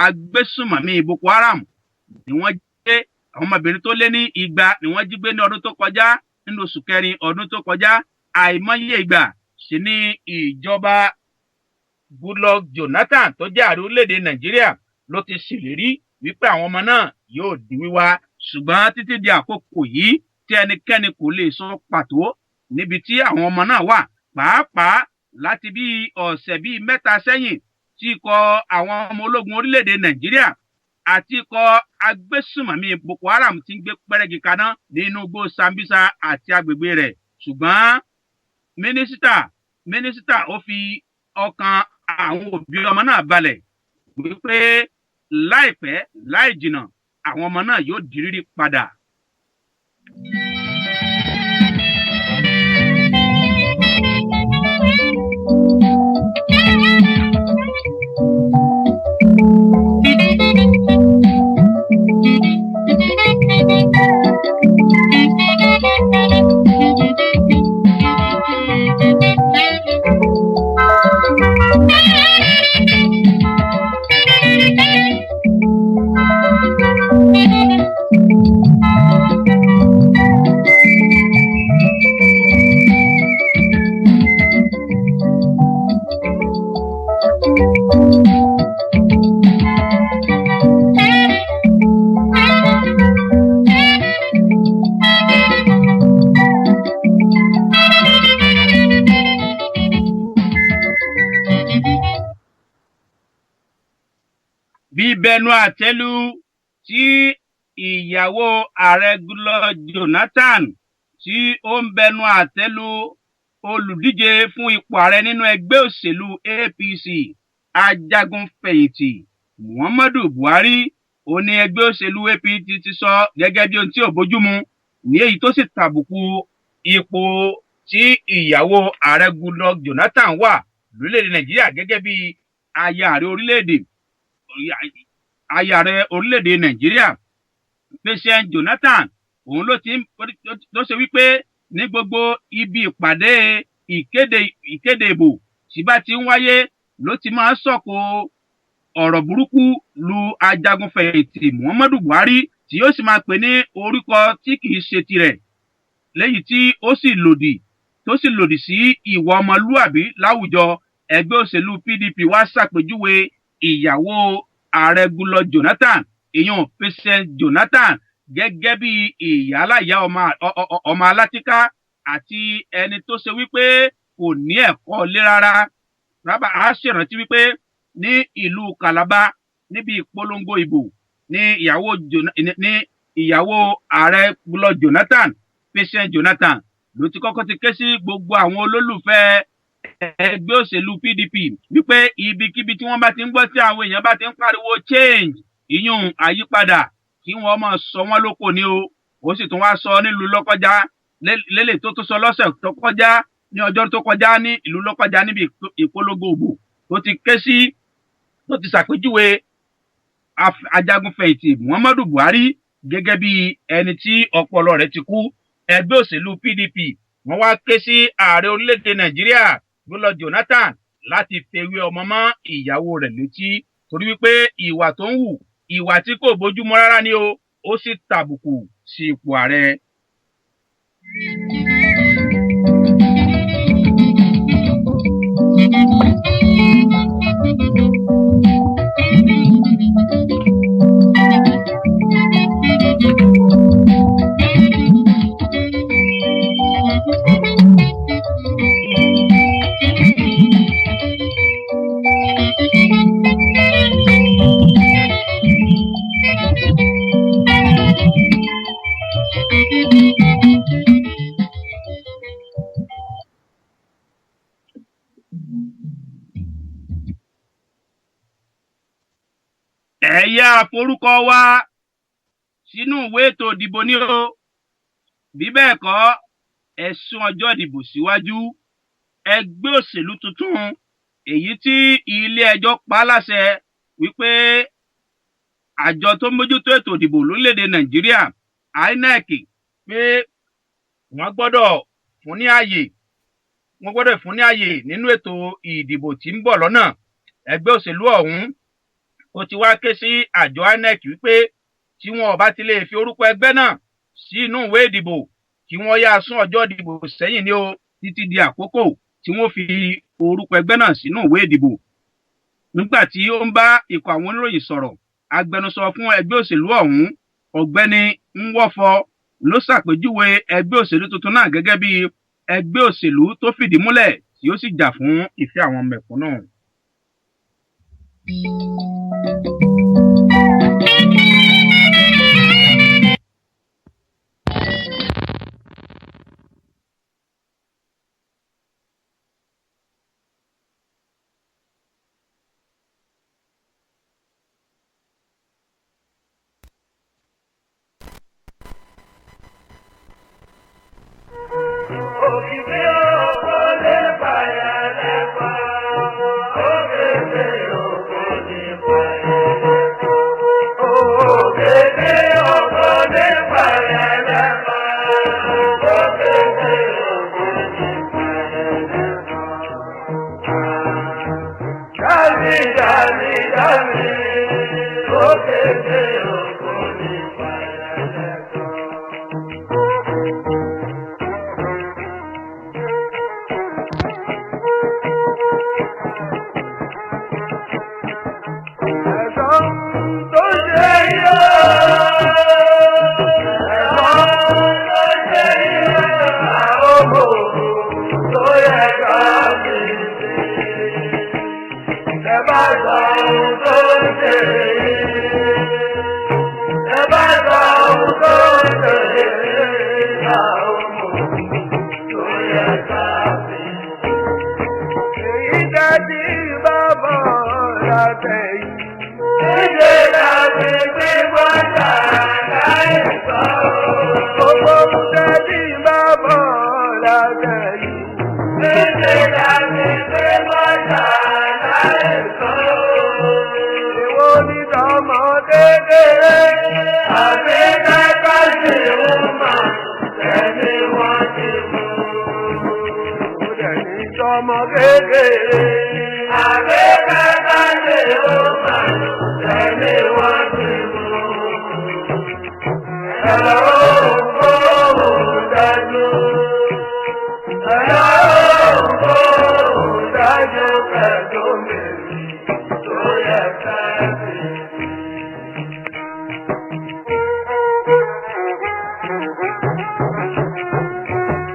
agbésùnmọ̀mí Boko Haram ni wọ́n jí gbé. Àwọn ọmọbìnrin tó lé ní 200 ni wọ́n jí gbé ní ọdún tó kọjá, nínú oṣù kẹrin ọdún tó kọjá. Àìmọye ìgbà sì ní ìjọba Goodluck Jonathan, tó jẹ́ ààrẹ orílẹ̀-èdè Nàìjíríà, ló ti ṣèlérí wípé àwọn ọmọ náà yóò di wíwá, ṣùgbọ́n títí di àkókò yìí tí ẹnikẹ́ni kò lè sọ pàtó níbi tí àwọn ọmọ náà wà, pàápàá láti bí ọ̀sẹ̀ bíi 3 sẹ́yìn tí ikọ̀ àwọn ọmọ ológun orílẹ̀-èdè Nàìjíríà àti ikọ̀ agbésùnmọ̀mí Boko Haram ti ń gbé pẹ́rẹ́gì kaná nínú igbó Sambisa àti agbègbè rẹ̀. Ṣùgbọ́n mínísítà ó fi ọkàn àwọn òbí ọmọ náà balẹ̀ wípé láìpẹ́ láì jìnnà, àwọn ọmọ náà yóò di rírí padà. Bíbẹnu àtẹ́lu tí ìyàwó ààrẹ Goodluck Jonathan tí ó ń bẹnu àtẹ́lu olùdíje fún ipò ààrẹ nínú ẹgbẹ́ òṣèlú APC, ajagunfẹ̀yìntì Muhammadu Buhari, ó ní ẹgbẹ́ òṣèlú APC ti sọ gẹ́gẹ́ bí ohun tí ò bójúmu ní èyí tó sì tàbùkù ipò tí ìyàwó ààrẹ Goodluck Jonathan wà lórílẹ̀‐èdè Nàìjíríà gẹ́gẹ́ bí aya ààrẹ orílẹ̀-èdè Nàìjíríà. Patient Jonathan, òun ló ti ń ló ṣe wípé ní gbogbo ibi ìpàdé ìkéde ìbò tí bá ti ń wáyé ló ti máa ń sọ̀kò ọ̀rọ̀ burúkú lu ajagunfẹ̀yìntì Muhammadu Buhari, tí yóò sì máa pè ní orúkọ tí kìí ṣe tirẹ̀, léyìí tí ó sì lòdì tó sì lòdì sí ìwà ọmọlúàbí láwùjọ. Ẹgbẹ́ òṣèlú PDP wá ṣàpèjúwe ìyàwó ààrẹ Goodluck Jonathan, ìyẹn Patient Jonathan, gẹ́gẹ́ bí ìyáláyà ọmọ alátìká àti ẹni tó ṣe wípé kò ní ẹ̀kọ́ lé rárá. Rábà á ṣèrántí wípé ní ìlú Calabar níbi ìpolongo ìbò ní ìyàwó ní ìyàwó ààrẹ Goodluck Jonathan, Patient Jonathan, ló ti kọ́kọ́ ti ké sí gbogbo àwọn olólùfẹ́ ẹgbẹ́ òṣèlú PDP wípé ibikíbi tí wọ́n bá ti ń gbọ́ tí àwọn èèyàn bá ti ń pariwo change, ìyún àyípadà, kí wọ́n máa sọ wọ́n lóko ni o. Ó sì tún wá sọ nílùú Lọ́kọ́já lélẹ̀ tó tún sọ lọ́sẹ̀ tó kọjá, ní ọjọ́ tó kọjá, ní ìlú Lọ́kọ́já níbi ìpolongo òbò tó ti ké sí, tó ti ṣàpèjúwe ajagunfẹ̀yìntì Muhammadu Buhari gẹ́gẹ́ bí ẹni tí ọpọlọ rẹ̀ ti kú. Ẹgbẹ́ òṣèlú PDP wọ́n wá ké sí ààrẹ orílẹ̀-èdè Nàìjíríà Goodluck Jonathan láti fewé ọmọ mọ́ ìyàwó rẹ̀ létí, torí wípé ìwà tó ń hù, ìwà tí kò bójúmu rárá ni o, ó sì tàbùkù sí ipò ààrẹ. Ẹ̀yà forúkọ wa sínú ìwé ètò ìdìbò ní o, bí bẹ́ẹ̀ kọ́, ẹ sún ọjọ́ ìdìbò síwájú. Ẹgbẹ́ òṣèlú tuntun èyí tí ilé-ẹjọ́ pa á láṣẹ wípé àjọ tó ń mójútó ètò ìdìbò lórílẹ̀‐èdè Nàìjíríà, INEC, pé wọ́n gbọ́dọ̀ fún ní ààyè, wọ́n gbọ́dọ̀ fún ní ààyè nínú ètò ìdìbò tí ń bọ̀ lọ́nà. Ẹgbẹ́ òṣèlú ọ̀hún ó ti wá ké sí àjọ INEC wípé tí wọn ò bá ti lè fi orúkọ ẹgbẹ́ náà sí inú ìwé ìdìbò, kí wọ́n yáa sún ọjọ́ ìdìbò sẹ́yìn ní o, títí di àkókò tí wọ́n fi orúkọ ẹgbẹ́ náà sínú ìwé ìdìbò. Nígbà tí ó ń bá ikọ̀ àwọn oníròyìn sọ̀rọ̀, agbẹnusọ fún ẹgbẹ́ òṣèlú ọ̀hún, Ọ̀gbẹ́ni Nwọ́fọ, ló ṣàpèjúwe ẹgbẹ́ òṣèlú tuntun náà gẹ́gẹ́ bí ẹgbẹ́ òṣèlú tó fìdí múlẹ̀ tí ó sì jà fún ìfẹ́ àwọn mẹ̀kúnnù.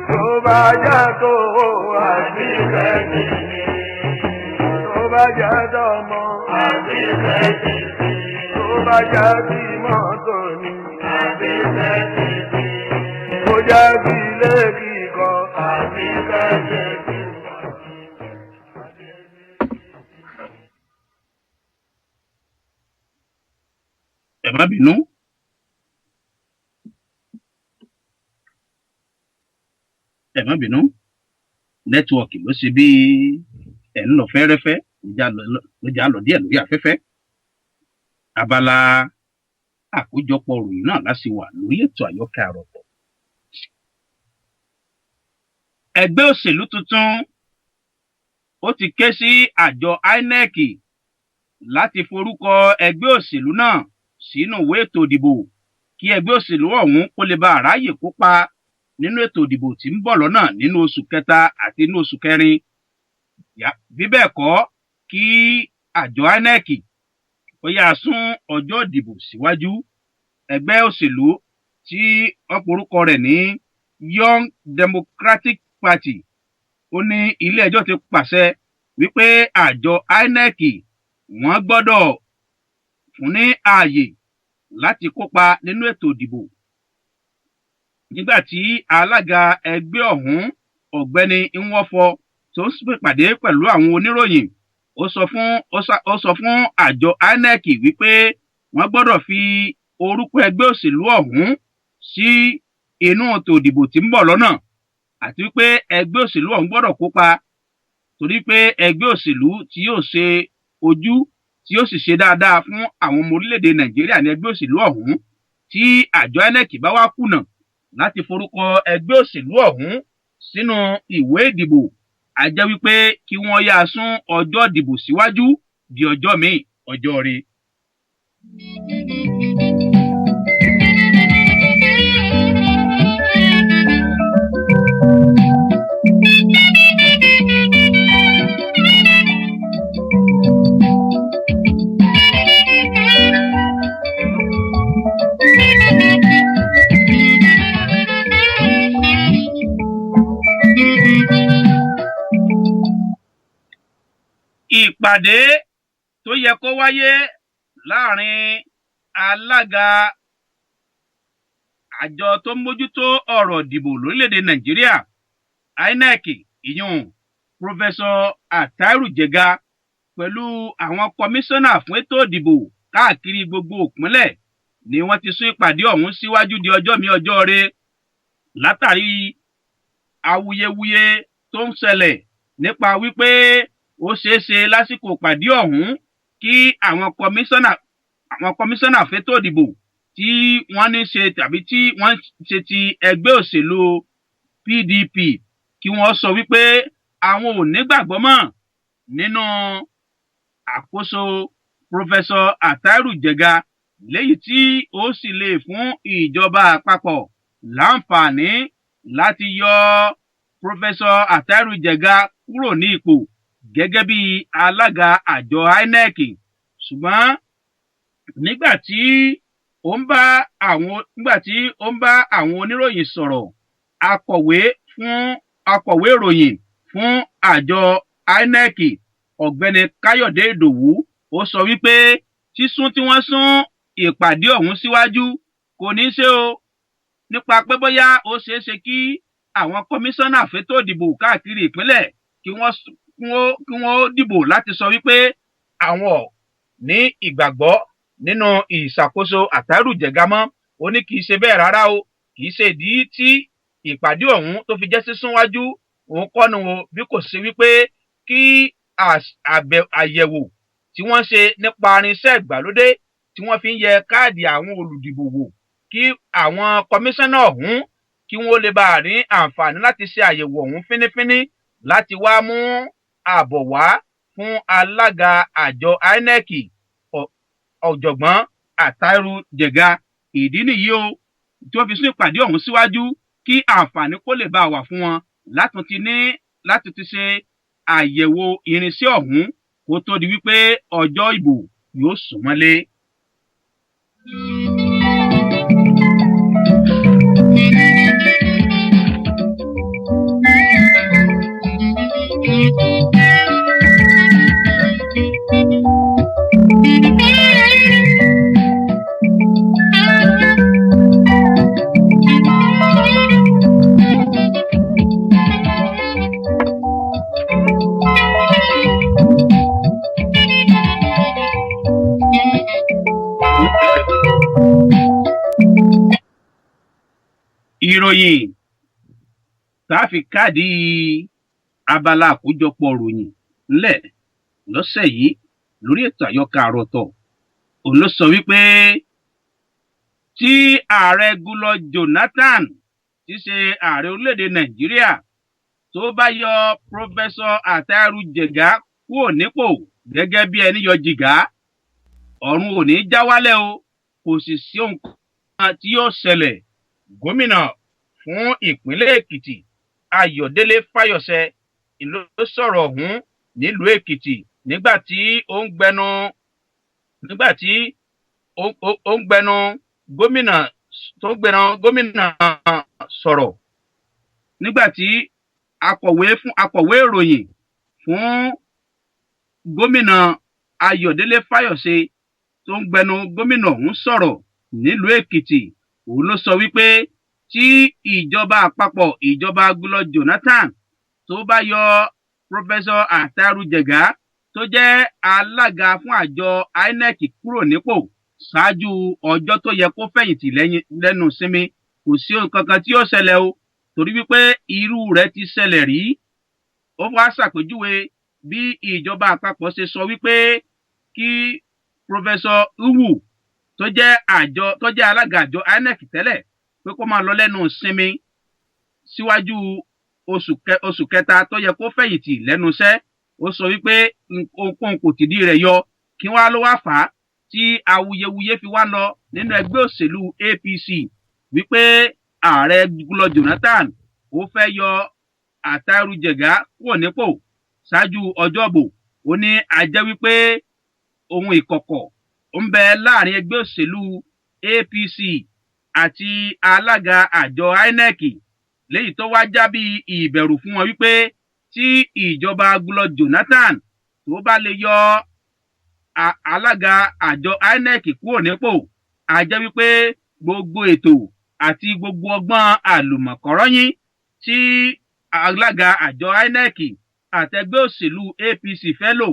Tó bá yá tó àbí rẹ̀ nìyí. bá jẹ́ tọmọ. Happy birthday to you. Tó bá jẹ́ ti mọ́tò ni. Happy birthday to you. Tó jẹ́ ti ilé kíkọ́. Happy birthday to you. Ẹ má bínú. Ẹ má bínú, nẹ́tíwọ̀kì ló ṣe bí ẹ̀ ń lọ fẹ́rẹ́fẹ́, ló já lọ díẹ̀ lórí afẹ́fẹ́. Abala àkójọpọ̀ ròyìn náà láti wà lórí ètò àyọkẹ́ àròpọ̀. Ẹgbẹ́ òṣèlú tuntun ó ti ké sí àjọ INEC láti forúkọ ẹgbẹ́ òṣèlú náà sínú ìwé ètò ìdìbò, kí ẹgbẹ́ òṣèlú ọ̀hún kó lè bá àráyè kópa nínú ètò ìdìbò tí ń bọ̀ lọ́nà nínú oṣù kẹta àti nínú oṣù kẹrin. Bí bẹ́ẹ̀ kọ́, kí àjọ INEC ó yáa sún ọjọ́ ìdìbò síwájú. Ẹgbẹ́ òṣèlú tí wọ́n porúkọ rẹ̀ ní Young Democratic Party ó ní ilé-ẹjọ́ ti pàṣẹ wípé àjọ INEC wọ́n gbọ́dọ̀ fún ní ààyè láti kópa nínú ètò ìdìbò. Nígbà tí alága ẹgbẹ́ ọ̀hún, Ọ̀gbẹ́ni Nwọ́fọ, tó ń pàdé pẹ̀lú àwọn oníròyìn, ó sọ fún àjọ INEC wípé wọ́n gbọ́dọ̀ fi orúkọ ẹgbẹ́ òṣèlú ọ̀hún sí inú ètò ìdìbò tí ń bọ̀ lọ́nà, àti wípé ẹgbẹ́ òṣèlú ọ̀hún gbọ́dọ̀ kópa, torí pé ẹgbẹ́ òṣèlú tí yóò ṣe ojú tí yóò sì ṣe dáadáa fún àwọn ọmọ orílẹ̀-èdè Nàìjíríà ní ẹgbẹ́ òṣèlú ọ̀hún. Tí àjọ INEC bá wá kùnà láti forúkọ ẹgbẹ́ òṣèlú ọ̀hún sínú ìwé ìdìbò, a jẹ́ wípé kí wọ́n yáa sún ọjọ́ ìdìbò síwájú di ọjọ́ míì, ọjọ́ rí. Ìpàdé tó yẹ kó wáyé láàrin alága àjọ tó ń mójútó ọ̀rọ̀ ìdìbò lórílẹ̀‐èdè Nàìjíríà, INEC, ìyún Professor Atahiru Jega, pẹ̀lú àwọn kọmíṣánná fún ètò ìdìbò káàkiri gbogbo ìpínlẹ̀ ni wọ́n ti sún ìpàdé ọ̀hún síwájú di ọjọ́ mi ọjọ́ re, látàrí awuyewuye tó ń ṣẹlẹ̀ nípa wípé ó ṣeé ṣe lásìkò ìpàdé ọ̀hún kí àwọn kọmíṣánná fétò ìdìbò tí wọ́n ní ṣe tàbí tí wọ́n ṣe ti ẹgbẹ́ òṣèlú PDP kí wọ́n sọ wípé àwọn ò nígbàgbọ́ mọ́ nínú àkóso Professor Atahiru Jega, léyìí tí ó sì lè fún ìjọba àpapọ̀ láǹfààní láti yọ Professor Atahiru Jega kúrò ní ipò gẹ́gẹ́ bí alága àjọ INEC. Ṣùgbọ́n nígbà tí ó ń bá àwọn oníròyìn sọ̀rọ̀, akọ̀wé ìròyìn fún àjọ INEC, Ọ̀gbẹ́ni Káyọ̀dé Ìdòwú, ó sọ wípé sísún tí wọ́n sún ìpàdé ọ̀hún síwájú kò ní í ṣe o nípa pé bóyá ó ṣeé ṣe kí àwọn kọmíṣánná fétò ìdìbò káàkiri ìpínlẹ̀ kí wọ́n dìbò láti sọ wípé àwọn ò ní ìgbàgbọ́ nínú ìṣàkóso Àtàrù Jẹ̀gá mọ́. Ó ní kì í ṣe bẹ́ẹ̀ rárá o, kì í ṣe ìdí tí ìpàdé ọ̀hún tó fi jẹ́ sísún wájú òun kọ́nu o, bí kò ṣe wípé kí àyẹ̀wò tí wọ́n ṣe nípa irinṣẹ́ ìgbàlódé tí wọ́n fi ń yẹ káàdì àwọn olùdìbò wò, kí àwọn kọmíṣánná ọ̀hún kí wọ́n lè bá a ní àǹfààní láti ṣe àyẹ̀wò ọ̀hún fínífíní láti wá mú àbọ̀ wá fún alága àjọ INEC, Ọ̀jọ̀gbọ́n Àtàrù Jẹ̀gá. Ìdí nìyí o tí wọ́n fi sún ìpàdé ọ̀hún síwájú, kí àǹfààní kó lè bá wà fún wọn láti ti ṣe àyẹ̀wò irinṣẹ́ ọ̀hún kó tó di wípé ọjọ́ ìbò yóò sún mọ́lé. Ìròyìn tá a fi káàdì abala àkójọpọ̀ ròyìn ńlẹ̀ lọ́sẹ̀ yìí lórí ètò àyọkà àròtọ̀ òun ló sọ wípé tí ààrẹ Goodluck Jonathan, tí í ṣe ààrẹ orílẹ̀-èdè Nàìjíríà, tó bá yọ Professor Attahiru Jega kúrò nípò gẹ́gẹ́ bí ẹni yọ jìgá, ọ̀run ò ní já wálẹ̀ o, kò sì sí ohun kan tí yóò ṣẹlẹ̀. Gómìnà fún ìpínlẹ̀ Èkìtì, Ayọ̀délé Fáyọ̀ṣe, ló sọ̀rọ̀ ọ̀hún nílùú Èkìtì nígbà tí ó ń gbẹnu gómìnà tó ń gbẹnu gómìnà sọ̀rọ̀, nígbà tí akọ̀wé ìròyìn fún gómìnà Ayọ̀délé Fáyọ̀ṣe tó ń gbẹnu gómìnà ọ̀hún sọ̀rọ̀ nílùú Èkìtì. Òun ló sọ wípé tí ìjọba àpapọ̀, ìjọba Goodluck Jonathan, tó bá yọ Professor Attahiru Jega tó jẹ́ alága fún àjọ INEC kúrò nípò ṣáájú ọjọ́ tó yẹ kó fẹ̀yìntì lẹ́nu sinmi, kò sí ohun kankan tí yóò ṣẹlẹ̀ o, torí wípé irú rẹ̀ ti ṣẹlẹ̀ rí. Ó wá ṣàpèjúwe bí ìjọba àpapọ̀ ṣe sọ wípé kí Professor Uwu tó jẹ́ alága àjọ INEC tẹ́lẹ̀ pé kó máa lọ lẹ́nu sinmi síwájú oṣù kẹta tó yẹ kó fẹ̀yìntì lẹ́nu iṣẹ́. Ó sọ wípé ohunkóhun kò tìdí rẹ̀ yọ. Kí wọ́n á ló wá fà á tí awuyewuye fi wá lọ nínú ẹgbẹ́ òṣèlú APC wípé ààrẹ Goodluck Jonathan ó fẹ́ yọ Attahiru Jega kúrò nípò ṣáájú ọjọ́ ìbò? Ó ní a jẹ́ wípé ohun ìkọ̀kọ̀ ń bẹ láàrin ẹgbẹ́ òṣèlú APC àti alága àjọ INEC, léyìí tó wá já bí ìbẹ̀rù fún wọn wípé tí ìjọba Goodluck Jonathan tó bá lè yọ alága àjọ INEC kúrò nípò, a jẹ́ wípé gbogbo ètò àti gbogbo ọgbọ́n àlùmọ̀kọ́rọ́yìn tí alága àjọ INEC àtẹgbẹ́ òṣèlú APC fẹ́ lò,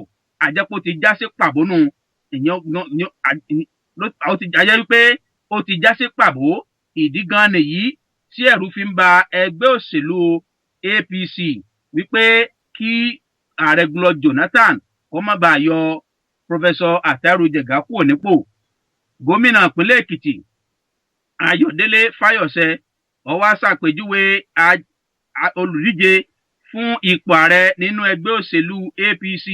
àjẹpọ̀ ti já sí pàbó nù. Ìyẹn ó ti jẹ́ wípé ó ti já sí pàbó. Ìdí gan nìyí tí ẹ̀rù fi ń ba ẹgbẹ́ òṣèlú APC wípé kí ààrẹ Goodluck Jonathan kó má bàa yọ Professor Attahiru Jega kúrò nípò. Gómìnà ìpínlẹ̀ Èkìtì, Ayọ̀délé Fáyọ̀ṣe, ó wá ṣàpèjúwe olùdíje fún ipò ààrẹ nínú ẹgbẹ́ òṣèlú APC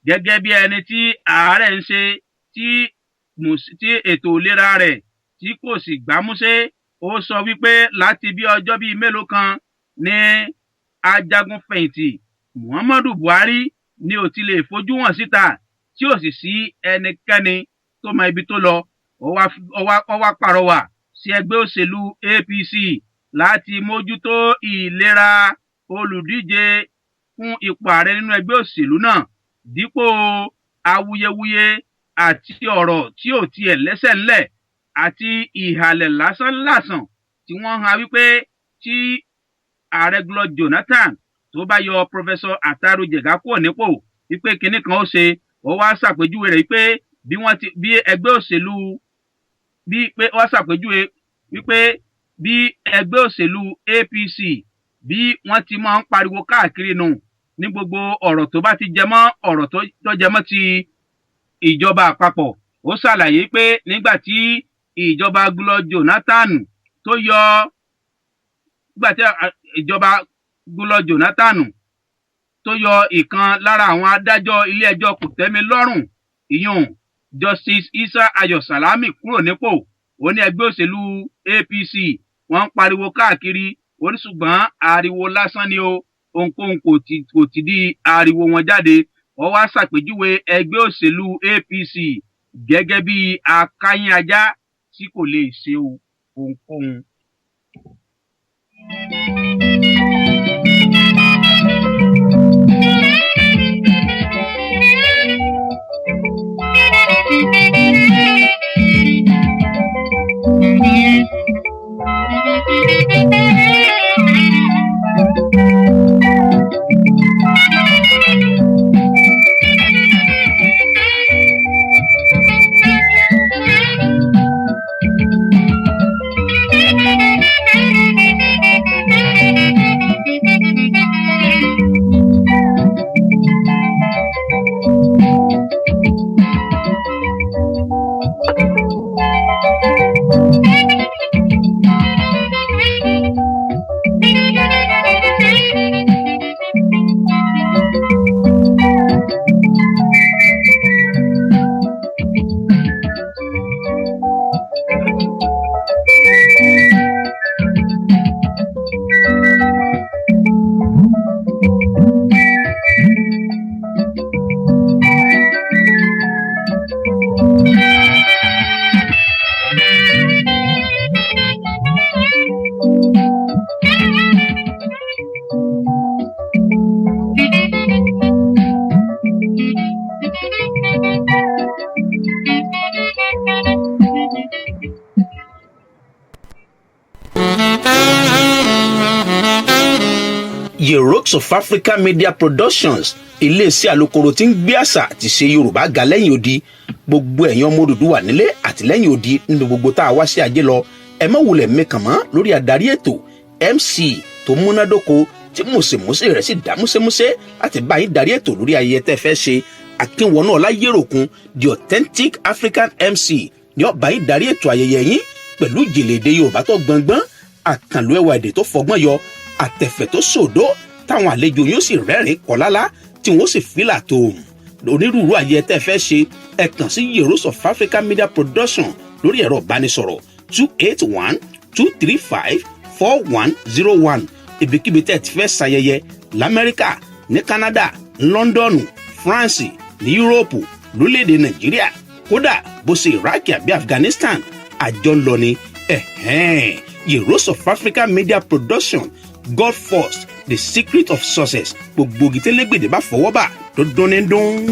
gẹ́gẹ́ bí ẹni tí ààrẹ ń ṣe tí ètò ìlera rẹ̀ tí kò sì gbámúṣé. Ó sọ wípé láti bí ọjọ́ bíi mélòó kan ní ajagunfẹ̀yìntì Muhammadu Buhari ni ò ti lè fojú hàn síta, tí ò sì sí ẹnikẹ́ni tó mọ ibi tó lọ. Ó wá pàrọwà sí ẹgbẹ́ òṣèlú APC láti mójútó ìlera olùdíje fún ipò ààrẹ nínú ẹgbẹ́ òṣèlú náà dípò awuyewuye àti ọ̀rọ̀ tí ò tiẹ̀ lẹ́sẹ̀ ńlẹ̀ àti ìhàlẹ̀ lásánlàsàn tí wọ́n han wípé tí ààrẹ Goodluck Jonathan tó bá yọ Professor Attahiru Jega kúrò nípò, wípé kinní kan ó ṣe. Ó wá ṣàpèjúwe rẹ̀ wípé bí wọ́n ti bí ẹgbẹ́ òṣèlú bí pé ó wá ṣàpèjúwe wípé bí ẹgbẹ́ òṣèlú APC bí wọ́n ti máa ń pariwo káàkiri nù ní gbogbo ọ̀rọ̀ tó bá ti jẹ mọ́ ọ̀rọ̀ tó jẹ mọ́ ti ìjọba àpapọ̀. Ó ṣàlàyé pé nígbà tí ìjọba Goodluck Jonathan tó yọ nígbà tí ìjọba Goodluck Jonathan tó yọ ìkan lára àwọn adájọ́ ilé-ẹjọ́ kòtẹ́milọ́rùn, ìyún Justice Isa Ayọ̀ Salami, kúrò nípò, ó ní ẹgbẹ́ òṣèlú APC wọ́n ń pariwo káàkiri. Ó ní ṣùgbọ́n ariwo lásán ni o, ohunkóhun kò ti di ariwo wọn jáde. Ó wá ṣàpèjúwe ẹgbẹ́ òṣèlú APC gẹ́gẹ́ bí akáyín ajá tí kò lè ṣe ohunkóhun. Thank you. Of Africa Media Productions, iléeṣẹ́ alukoro tí ń gbé àṣà àti ṣe Yorùbá ga lẹ́yìn odi. Gbogbo ẹ̀yin ọmọ Odùduwà nílé àti lẹ́yìn odi, nínú gbogbo tá a wá sí ajé lọ, ẹ má wulẹ̀ mẹ́kàn mọ́ lórí adarí ètò MC tó múnádóko, tí mùsèmùsè rẹ̀ sì dá músémúsé láti bá yín darí ètò lórí ayẹyẹ tẹ́ fẹ́ ṣe. Akínwọnú Ọláyéròkun, the authentic African MC, ní ó bá yín darí ètò ayẹyẹ yín pẹ̀lú ìjìnlẹ̀ èdè Yorùbá tó gbọngbọ́n, àkànlò ẹwà èdè tó fọgbọ́n yọ, àtẹ̀fẹ̀ tó sòdó, táwọn àlejò yóò sì rẹ́rìn kọ́lálá, tí wọ́n sì fílà tó onírúurú ayẹyẹ tẹ́ fẹ́ ṣe. Ẹ kàn sí Heroes of Africa Media Production lórí ẹ̀rọ ìbánisọ̀rọ̀ 281-235-4101. Ibikíbi tẹ́ ẹ ti fẹ́ ṣayẹyẹ lamẹ́ríkà, ní Canada, London, France, ní Yúróòpù, lórílẹ̀‐èdè Nàìjíríà, kódà bó ṣe Iraq àbí Afghanistan, àjọ ń lọ ni. Heroes of Africa Media Production, God first, the secret of success. Gbogbo gìtẹ́lẹ́gbèdè bá fọwọ́ bà tó dún ní dún.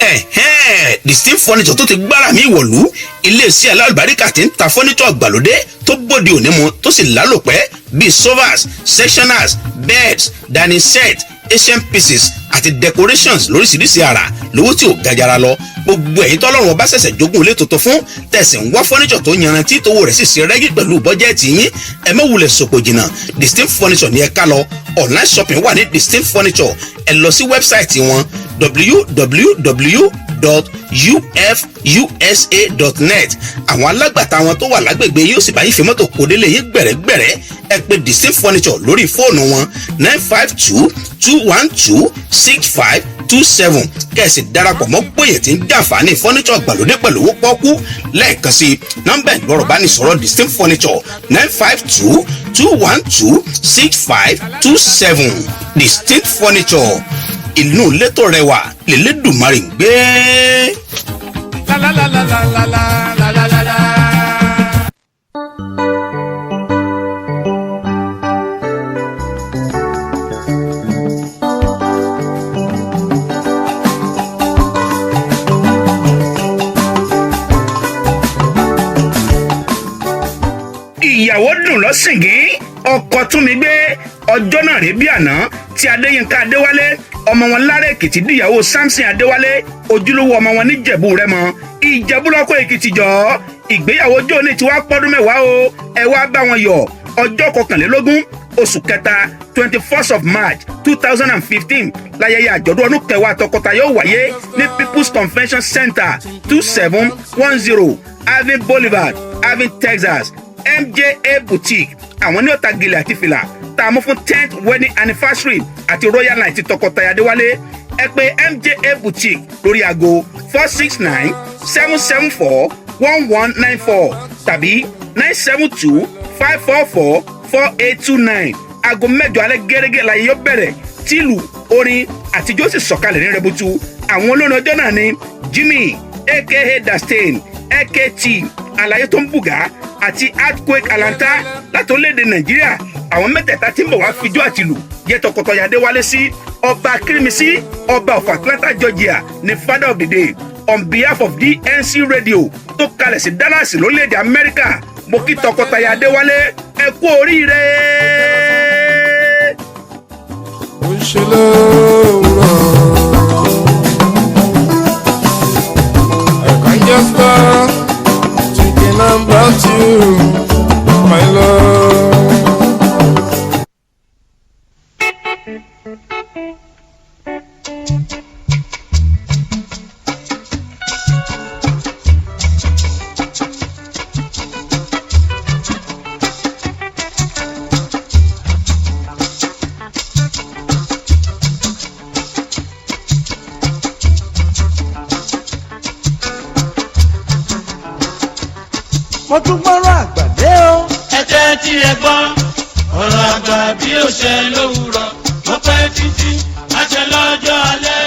Ẹ̀hẹ́n, Distinct Furniture tó ti gbára mi wọ̀lú, iléeṣẹ́ alálùbáríkà tí ń ta furniture àgbàlódé tó bóde òní mu, tó sì lálòpẹ́, bíi sofas, sectionals, beds, dining set, Asian pieces àti decorations lóríṣiríṣi àrà, lówó tí ò gajara lọ. Gbogbo ẹ̀yin tọ́lọ́run ọba ṣẹ̀ṣẹ̀ jogún ilé tuntun fún, tẹ̀sí ń wá furniture tó yanrantí, tówó rẹ̀ sì ṣe rẹ́gí pẹ̀lú bọ́jẹ́ẹ̀tì yín, ẹ má wulẹ̀ sòpò jìnnà. Distinct Furniture ní ẹ ká lọ. Online shopping wà ní Distinct Furniture. Ẹ lọ sí website wọn, www.ufusa.net. Àwọn alágbàtà wọn tó wà lágbègbè yóò sì bá yín fi mọ́tò kó délé yín gbẹ̀rẹ́gbẹ̀rẹ́. Ẹ pè Distinct Furniture lórí fóònù wọn, 952-212-6527, kẹ̀sì darapọ̀ mọ́ gbòye tí ń jàǹfààní furniture gbàlódé pẹ̀lú owó pọ́kú. Lẹ́ẹ̀kan sí, nọ́mbà ìgbọ̀rọ̀ bá ní sọ̀rọ̀ Distinct Furniture, 952-212-6527. Distinct Furniture, ìlú létò rẹwà lélẹ́dùnmarè ń gbé. La la la la la la la la la la. Ìyàwó dùn lọ́sìngín, ọkọ̀ tún mi gbé. Ọjọ́ náà rí bí àná tí Adéyínká Adéwálé, ọmọ wọn Lára Èkìtì, díyàwó Samson Adéwálé, ojúlówó ọmọ wọn níjẹ̀bú Rẹ́mọ, Ìjẹ̀bú lọ́kọ̀ Èkìtì jọ. Ìgbéyàwó ọjọ́ òní tí wàá pọ́dún 10 o. Ẹ wá bá wọn yọ̀. Ọjọ́ 21 oṣù kẹta, 21st of March 2015, láyẹyẹ àjọ̀dún ọdún 10 tọkọtaya yóò wáyé ní People's Convention Center, 2710 Irving Boulevard, Irving, Texas. MJA Boutique, àwọn ní ọ̀tá gèlè àti fìlà tá a mú fún 10th wedding anniversary àti royal night ti tọkọtaya Adéwálé. Ẹ pè MJA Boutique lórí aago 469-774-1194 tàbí 972-544-4829. Aago 8 alẹ́ gẹ́gẹ́ la yóò bẹ̀rẹ̀, tílù, orin àtijọ́ sì sọ̀kalẹ̀ ní rẹ̀bùtù. Àwọn olórin ọjọ́ náà ni Jimmy aka Dastain, akt Alaye tó ń bùgá àti Earthquake Alanta láti orílẹ̀-èdè Nàìjíríà. Àwọn mẹ́tẹ̀ẹ̀ta tí ń bọ̀ wá fijó àtìlù yẹ tọkọtaya Adéwálé sí. Ọba Kírímísí, ọba of Atlanta, Georgia, ní father of the day. On behalf of DNC Radio tó kalẹ̀ sí Dallas lórílẹ̀-èdè Amẹ́ríkà, mo kí tọkọtaya Adéwálé, ẹ kú oríire. Ó ń ṣe lówùrọ̀. I can't just stop thinking about you, my love. Mo tún gbọ́rọ̀ àgbàdé o. Ẹ tẹ́ tí ẹ gbọ́ ọ̀rọ̀ àgbà, bí ó ṣe lówùrọ̀, ó pẹ́ títí àṣẹ lọ́jọ́ alẹ́.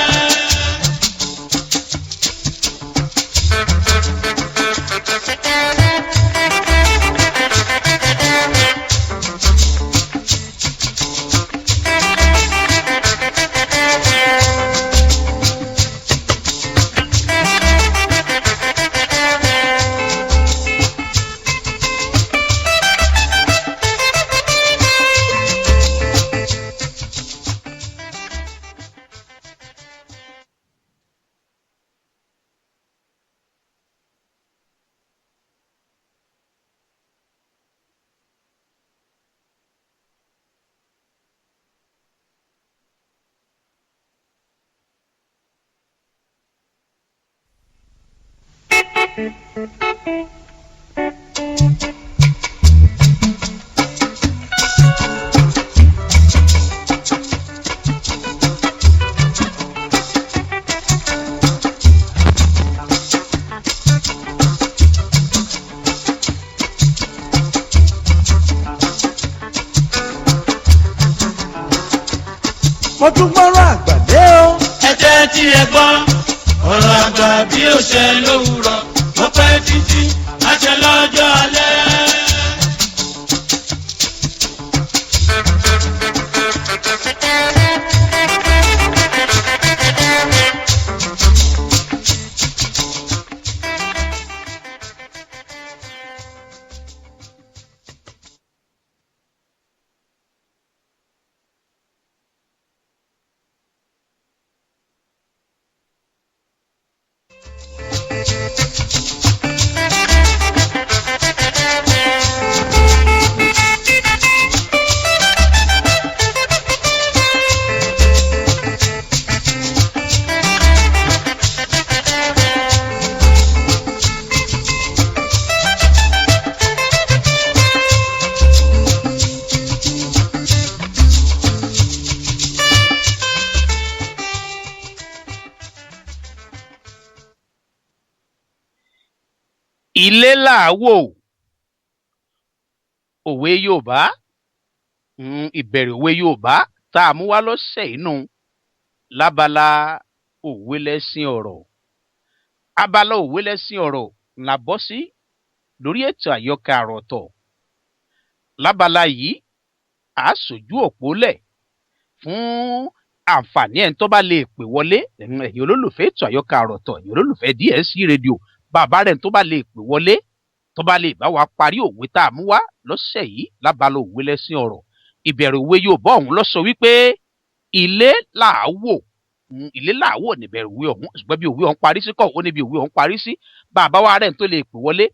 Mo tún gbọ́rọ̀ àgbàdé o. Ẹ jẹ́ tí ẹ gbọ́ ọ̀rọ̀ àgbà bí ó ṣe lówùrọ̀, ó pẹ́ títí àṣẹ lọ́jọ́ alẹ́. Ilé là á wò, òwe Yorùbá. Ìbẹ̀rẹ̀ òwe Yorùbá tá a mú wá lọ́sẹ̀ inú lábala òwe lẹ́sìn ọ̀rọ̀. Abala òwe lẹ́sìn ọ̀rọ̀ la bọ́ sí lórí ètò àyọkà àròtọ̀. Lábala yìí, a sojú òpó lẹ̀ fún àǹfààní ẹni tó bá lè pè wọlé. Ẹ̀yin olólùfẹ́ ètò àyọkà àròtọ̀, ẹ̀yin olólùfẹ́ DSC rédíò, bàbá rẹ̀ tó bá lè pè wọlé, tó bá lè bá wa parí òwe tá a mú wá lọ́sẹ̀ yìí lábala òwe lẹ́sìn ọ̀rọ̀. Ìbẹ̀rẹ̀ òwe Yorùbá ọ̀hún ló sọ wípé ilé là á wò. Ilé là á wò níbẹ̀rẹ̀ òwe ọ̀hún, ṣùgbọ́n bí òwe ọ̀hún parí sí kọ́, ó níbi òwe ọ̀hún parí sí. Bàbá wa rẹ̀ tó lè pè wọlé,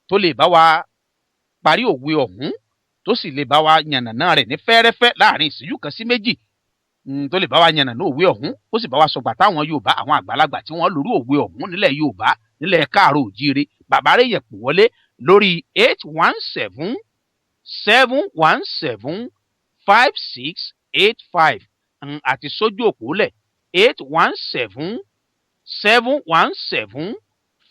tó lè bá wa parí òwe ọ̀hún, tó sì lè bá wa yànnàná rẹ̀ ní fẹ́rẹ́fẹ́ láàrin ìṣẹ́jú kan sí méjì, tó lè bá wa yànnàná òwe ọ̀hún, ó sì bá wa sọgbà táwọn Yorùbá, àwọn àgbàlagbà tí wọ́n lórí òwe ọ̀hún nílẹ̀ Yorùbá, nílẹ̀ káàárọ̀ òjíire. Bàbá rẹ̀ yẹ̀ pè wọlé lórí 817 717 5685 àti sójú òpó lẹ̀ 817 717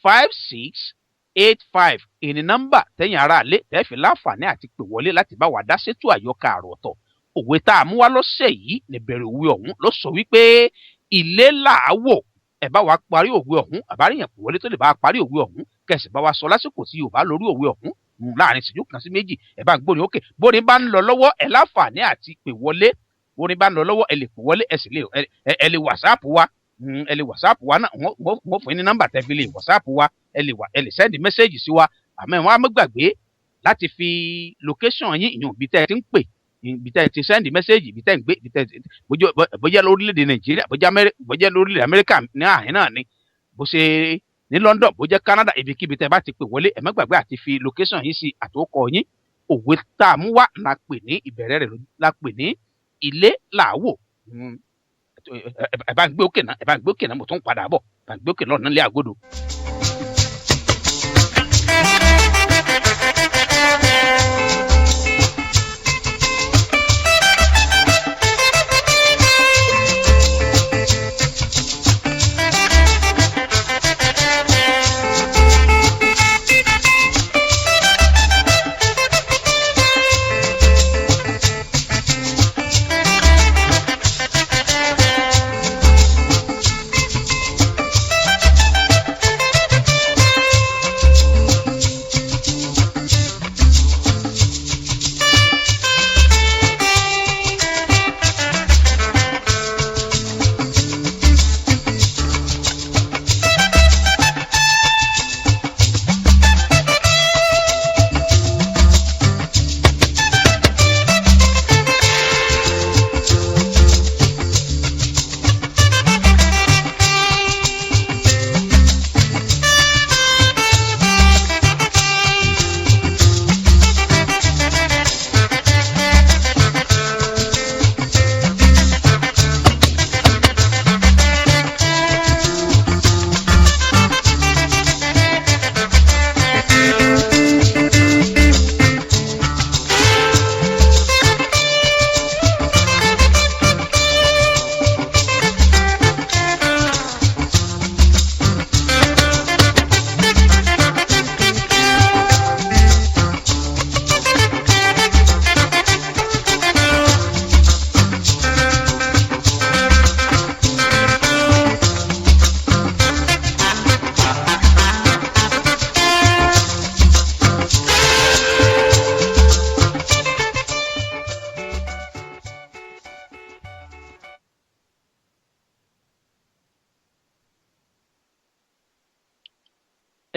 5685. Ìní nọ́mbà tẹ̀yìn ará ilé tẹ́ fi láǹfààní àti pè wọlé láti bá wa dá sétò àyọkà àròtọ̀. Òwe tá a mú wá lọ́sẹ̀ yìí níbẹ̀rẹ̀ òwe ọ̀hún ló sọ wípé ilé là á wò. Ẹ bá wa parí òwe ọ̀hún, àbáríyàn pè wọlé tó lè bá wa parí òwe ọ̀hún, kẹsì bá wa sọ lásìkò tí Yorùbá lórí òwe ọ̀hún láàrin ìṣẹ́jú kan sí méjì. Ẹ bá ń gbóni òkè, bóni bá ń lọ lọ́wọ́, ẹ láǹfààní àti pè wọlé. Bóni bá ń lọ lọ́wọ́, ẹ lè pè wọlé, ẹ sì lè ẹ lè wàsáàpù wa. Ẹ lè wàsáàpù wa náà, wọ́n fún yín ní nọ́mbà tẹ́ fi lè wàsáàpù wa. Ẹ lè sẹ́ndì mẹ́sẹ́ẹ̀jì sí wa, àmọ́ ẹ wọ́n á má gbàgbé láti fi location yín, ìyún ibi tẹ́ ẹ ti ń pè, ibi tẹ́ ẹ ti sẹ́ndì mẹ́sẹ́ẹ̀jì, ibi tẹ́ ẹ ń gbé, ibi tẹ́ ẹ ti bójá lórílẹ̀‐èdè Nàìjíríà, bójá lórílẹ̀‐èdè Amẹ́ríkà ní àhín náà ni, bó ṣe ní London, bó jẹ́ Canada, ibikíbi tẹ́ bá ti pè wọlé, ẹ má gbàgbé àti fi location yín sí àtòkọ yín. Òwe tá a mú wá la pè ní ìbẹ̀rẹ̀ rẹ̀ la pè ní ilé làwò. Ẹ bá ń gbé òkè náà, ẹ bá ń gbé òkè náà, mo tún padà bọ̀, ẹ bá ń gbé òkè lọ́nà nílé àgọ́dọ̀.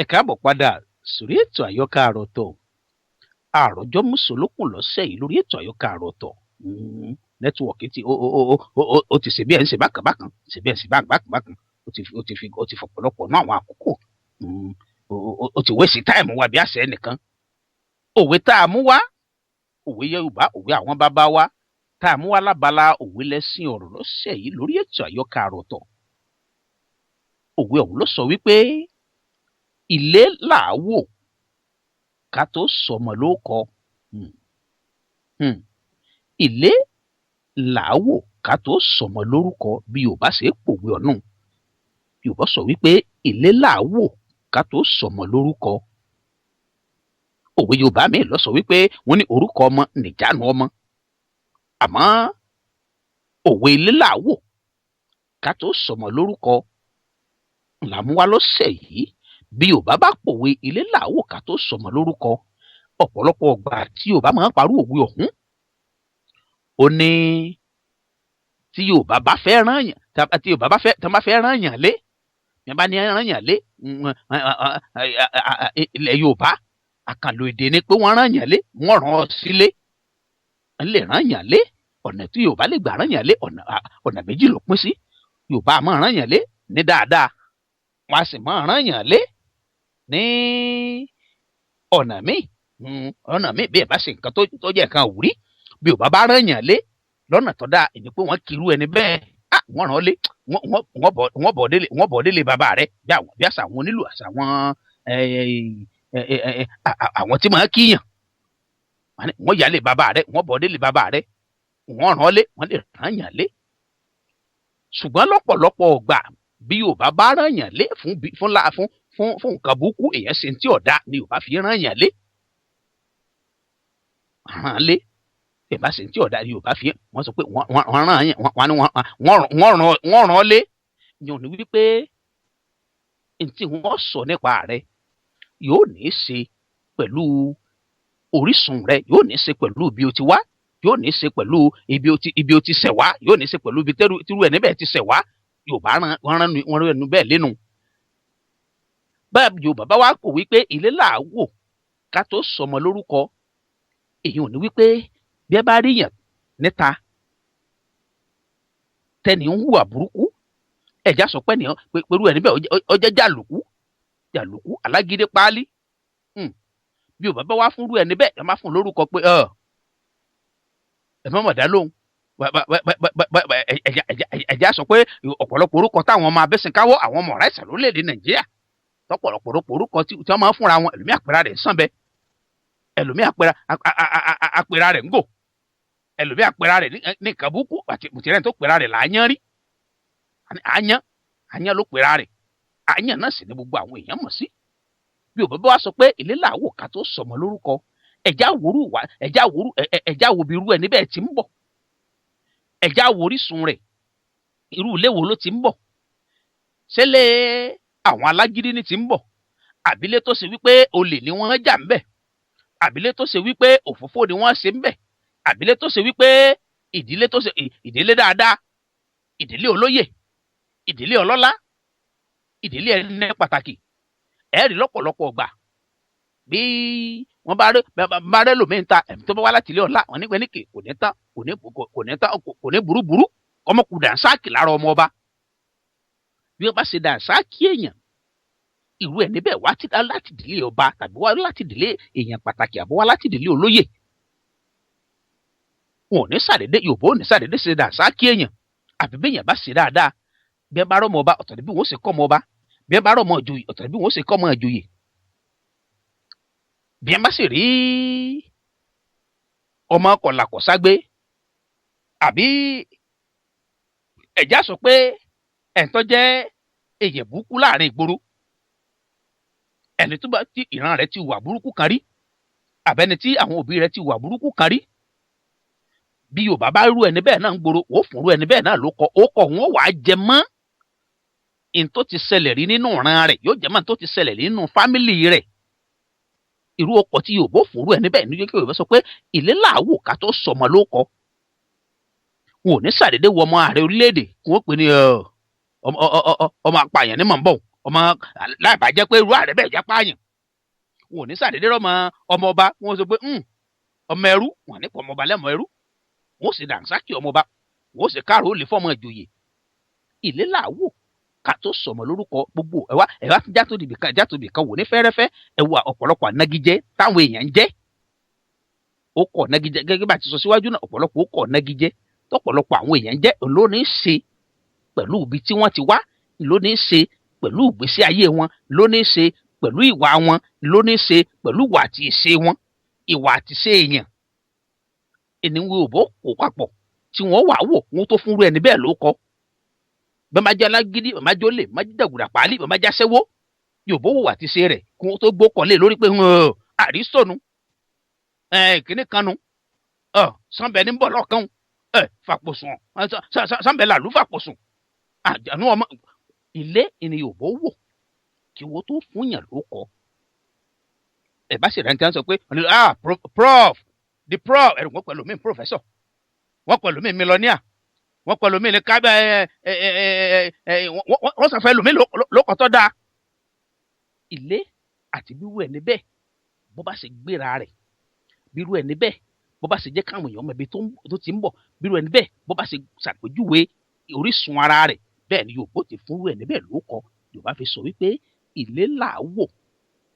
Ẹ káàbọ̀ padà sórí ètò àyọkà àròtọ̀. Àròjọ mùsùlùkùn lọ́sẹ̀ yìí lórí ètò àyọkà àròtọ̀. Nẹ́tíwọ̀kì tí ó ti ṣe bí ẹ̀ ń ṣe bákan bákan, ṣe bí ẹ̀ ń ṣe bákan bákan, ó ti fọ̀pọ̀lọpọ̀ náà àwọn àkókò. Ó ti wéṣì táìmù wa bí àṣẹ ẹnìkan. Òwe tá a mú wá, òwe Yorùbá, òwe àwọn bàbá wa tá a mú wá lábala òwe lẹ́sìn ọ̀rọ̀ lọ́sẹ̀ yìí lórí ètò àyọkà àròtọ̀. Òwe ọ̀hún ló sọ wípé ilé làá wò ká tó sọmọ lóko. Ilé làá wò ká tó sọmọ lórúkọ, bí Yorùbá ṣe pòwe ọ̀nù. Yorùbá sọ wípé ilé làá wò ká tó sọmọ lórúkọ. Òwe Yorùbá míì ló sọ wípé wọ́n ní orúkọ ọmọ nìjánu ọmọ. Àmọ́ òwe ilé làá wò ká tó sọmọ lórúkọ làmúwá lọ́sẹ̀ yìí. Bí Yorùbá bá pòwe ilé làá wò ká tó sọmọ lórúkọ, ọ̀pọ̀lọpọ̀ ọgbà tí Yorùbá máa ń parú òwe ọ̀hún, ó ní tí Yorùbá bá fẹ́ rán yàn, tí Yorùbá bá fẹ́, tí wọ́n bá fẹ́ rán yàn lé, bí wọ́n bá ní rán yàn lé, ilẹ̀ Yorùbá àkànlò èdè ni pé wọ́n rán yàn lé, wọ́n rán ọ sílé, wọ́n lè rán yàn lé. Ọ̀nà tí Yorùbá lè gbà rán yàn lé, ọ̀nà méjì ló pín sí. Yorùbá máa rán yàn lé ní dáadáa, wọ́n á sì máa rán yàn lé ní ọ̀nà míì. Ọ̀nà míì, bí ẹ bá ṣe nǹkan tó jẹ́ nǹkan àwúrí, bí Yorùbá bá rán yàn lé lọ́nà tó dáa, ìní pé wọ́n kiri ẹni bẹ́ẹ̀, wọ́n rán lé, wọ́n bọ̀ délé bàbá rẹ̀, bí àwọn bí àṣà àwọn onílù, àṣà àwọn tí máa kíyàn, wọ́n yálé bàbá rẹ̀, wọ́n bọ̀ délé bàbá rẹ̀, wọ́n rán lé, wọ́n lè rán yàn lé. Ṣùgbọ́n lọ́pọ̀lọpọ̀ ọgbà, bí Yorùbá bá rán yàn lé fún nǹkan burúkú èèyàn ṣe tí ọ̀dà ni Yorùbá fi rán yàn lé. Rán lé Yorùbá ṣe tí ọ̀dà ni Yorùbá fi, wọ́n sọ pé wọ́n rán yàn, wọ́n rán lé. Yóò ní wípé ntí wọ́n sọ nípa rẹ̀ yóò ní í ṣe pẹ̀lú orísun rẹ̀, yóò ní í ṣe pẹ̀lú ibi o ti wá, yóò ní í ṣe pẹ̀lú ibi o ti ṣẹ̀ wá, yóò ní í ṣe pẹ̀lú ibi tírú ẹ̀ níbẹ̀ ti ṣẹ̀ wá. Yorùbá rán wọ́n rán wọ́n rán ẹnu bẹ́ẹ̀ lẹ́nu. Bẹ́ẹ̀ Yorùbá bá wá kò wípé ilé là á wò ká tó sọmọ lórúkọ, èyí ò ní wípé bí ẹ bá rí yàn níta tẹni ń hùwà burúkú, ẹ̀já sọ pé nìyẹn pẹ̀lú ẹ̀ níbẹ̀ ó jẹ́ jàlùkú, jàlùkú alágídé páálí. Bí Yorùbá bá wá fúnrú ẹ̀ níbẹ̀, ẹ má fún lórúkọ pé ẹ má mọ̀ dá lóhùn. Ẹ̀já sọ pé ọ̀pọ̀lọpọ̀ orúkọ táwọn ọmọ abẹ́sìnkáwọ́, àwọn ọmọ ọ̀rá ìsà lórílẹ̀‐èdè Nàìjíríà, tọ́pọ̀lọpọ̀ orúkọ tí wọ́n máa ń fúnra wọn, ẹlòmíì àpẹẹrẹ rẹ̀ sànbẹ, ẹlòmíì àpẹẹrẹ rẹ̀ ńgò, ẹlòmíì àpẹẹrẹ rẹ̀ ní nǹkan burúkú, àti mùtìrẹ́ tó pẹ̀rẹ̀ rẹ̀ làáyán rí, àyán àyán ló pẹ̀rẹ̀ rẹ̀, àyán náà sì ni gbogbo àwọn èèyàn mọ̀ sí. Bí Yorùbá bá wá sọ pé ilé làwò ká tó sọmọ lórúkọ, ẹ̀já wòrú wá, ẹ̀já wòrú, ẹ̀já wo bí irú ẹ̀ níbẹ̀ ti ń bọ̀, ẹ̀já wo orísun rẹ̀, irú ilé wo ló ti ń bọ̀, ṣẹlẹ̀ àwọn alágídí ní ti ń bọ̀, àbílẹ̀ tó ṣe wípé olè ni wọ́n jà ń bẹ̀, àbílẹ̀ tó ṣe wípé òfófó ni wọ́n ṣe ń bẹ̀, àbílẹ̀ tó ṣe wípé ìdílé tó ṣe ìdílé dáadáa, ìdílé olóyè, ìdílé ọlọ́lá, ìdílé ẹni pàtàkì. Ẹ rí lọ́pọ̀lọpọ̀ ọgbà bí wọ́n bá rẹ́ lòmíín ta ẹ̀mí tó bá wá láti ilé ọ̀la, wọn nígbẹ́ níkè kò ní tán, kò ní tán, kò ní burúburú kọ́mọkù dànsáàkì lára ọmọ ọba. Bí wọ́n bá ṣe dànsáàkì èèyàn, irú ẹ̀ níbẹ̀ wá láti ìdílé ọba, tàbí wá láti ìdílé èèyàn pàtàkì, àbọ̀ wá láti ìdílé olóyè, wọn ò ní sàdédé, Yorùbá ò ní sàdédé ṣe dànsáàkì èèyàn. Àbí béèyàn bá ṣe dáadáa, bí ẹ bá rọ́mọ ọba, ọ̀tọ̀ ni bí wọ́n ṣe kọ́ ọmọ ọba, bí ẹ bá rọ́mọ ìjòyè, ọ̀tọ̀ ni bí wọ́n ṣe kọ́ ọmọ ìjòyè. Bí ẹ bá sì rí ọmọ kọ̀làkọ̀ságbé, àbí ẹ̀já sọ pé ẹ̀ńtọ́ jẹ́ èèyàn burúkú láàrin ìgboro, ẹni tó bá tí ìran rẹ̀ ti wà burúkú kan rí, àbẹ́ni tí àwọn òbí rẹ̀ ti wà burúkú kan rí, bí Yorùbá bá rú ẹni bẹ́ẹ̀ náà ń gbòòrò, ó fún rú ẹni bẹ́ẹ̀ náà ló kọ, ó kọ wọn wàá jẹ mọ́ n tó ti ṣẹlẹ̀ rí nínú ìran rẹ̀, yóò jẹ mọ́ n tó ti ṣẹlẹ̀ rí nínú fámìlì rẹ̀. Irú ọkọ̀ tí Yorùbá fún rú ẹni bẹ́ẹ̀ ní kí Yorùbá sọ pé ilé làwò ká tó sọmọ ló kọ. Wọn ò ní sàdédé wọ ọmọ ààrẹ orílẹ̀-èdè kí wọ́n pè ní ọmọ apààyàn ní mọ̀ ń bọ̀. Ọmọ láì bá jẹ́ pé irú ààrẹ bẹ́ẹ̀ jẹ́ pààyàn, wọn ò ní sàdédé rọmọ ọmọ ọba. Wọn sọ pé ọmọ ẹrú wọn ní pọ ọmọ ọba lẹ́mọ ẹrú. Wọn ò sì dànsákì ọmọ ọba, wọn ò sì káàró lè fọmọ ìjòyè. Ilé làwò ká tó sọmọ lórúkọ. Gbogbo ẹwà ẹwà játó dìbì kan, játó dìbì kan wò ní fẹ́rẹ́fẹ́. Ẹwà ọ̀pọ̀lọpọ̀ ànagijẹ táwọn èèyàn ń jẹ́, ó kọ̀ nagijẹ gẹ́gẹ́ bá ti sọ síwájú náà. Ọ̀pọ̀lọpọ̀ ó kọ̀ nagijẹ tọ̀pọ̀lọpọ̀ àwọn èèyàn ń jẹ́ ló ní í ṣe pẹ̀lú ibi tí wọ́n ti wá, ló ní í ṣe pẹ̀lú ìgbésí ayé wọn, ló ní í ṣe pẹ̀lú ìwà wọn, ló ní í ṣe pẹ̀lú ìwà àti ìṣe wọn. Ìwà àti ìṣe èèyàn ènìwé òbó kò papọ̀ tí wọ́n wà wò wọ́n tó fúnrú ẹni bẹ́ẹ̀ ló kọ́. Bẹ́ẹ̀ máa jẹ́ alágídí, bẹ́ẹ̀ máa jẹ́ olè, máa jẹ́ dàgùdà pàálí, bẹ́ẹ̀ máa jẹ́ aṣẹ́wó, yòòbó wò àti ṣe rẹ̀ kí wọ́n tó gbókọ̀lé lórí pé àrísọ̀nù kìnnì kan nu sanbẹ ní bọ̀ lọ́kàn fàpọ̀sùn sanbẹ làlú fàpọ̀sùn àjànú ọmọ ilé ìní yòòbó wò kí wọ́n tó fún yàn ló kọ́. Ẹ bá sì rẹ̀ ń tẹ́ ń sọ pé, "Ah, prof, the prof." Ẹ̀rù wọn pẹ̀lú mi professor, wọ́n pẹ̀lú mi millionaire, wọ́n pẹ̀lú mi ní kábẹ́ ẹ ẹ ẹ ẹ wọ́n sàfẹ́ lómi lókọ̀tọ́ dáa. Ilé àti bírú ẹni bẹ́ẹ̀ bó bá ṣe gbéra rẹ̀, bírú ẹni bẹ́ẹ̀ bó bá ṣe jẹ́ káwọn èèyàn mọ ibi tó ti ń bọ̀, bírú ẹni bẹ́ẹ̀ bó bá ṣe ṣàpèjúwe orísun ara rẹ̀, bẹ́ẹ̀ ni Yorùbá ti fúnrú ẹni bẹ́ẹ̀ lóko. Yorùbá fi sọ wípé ilé là á wò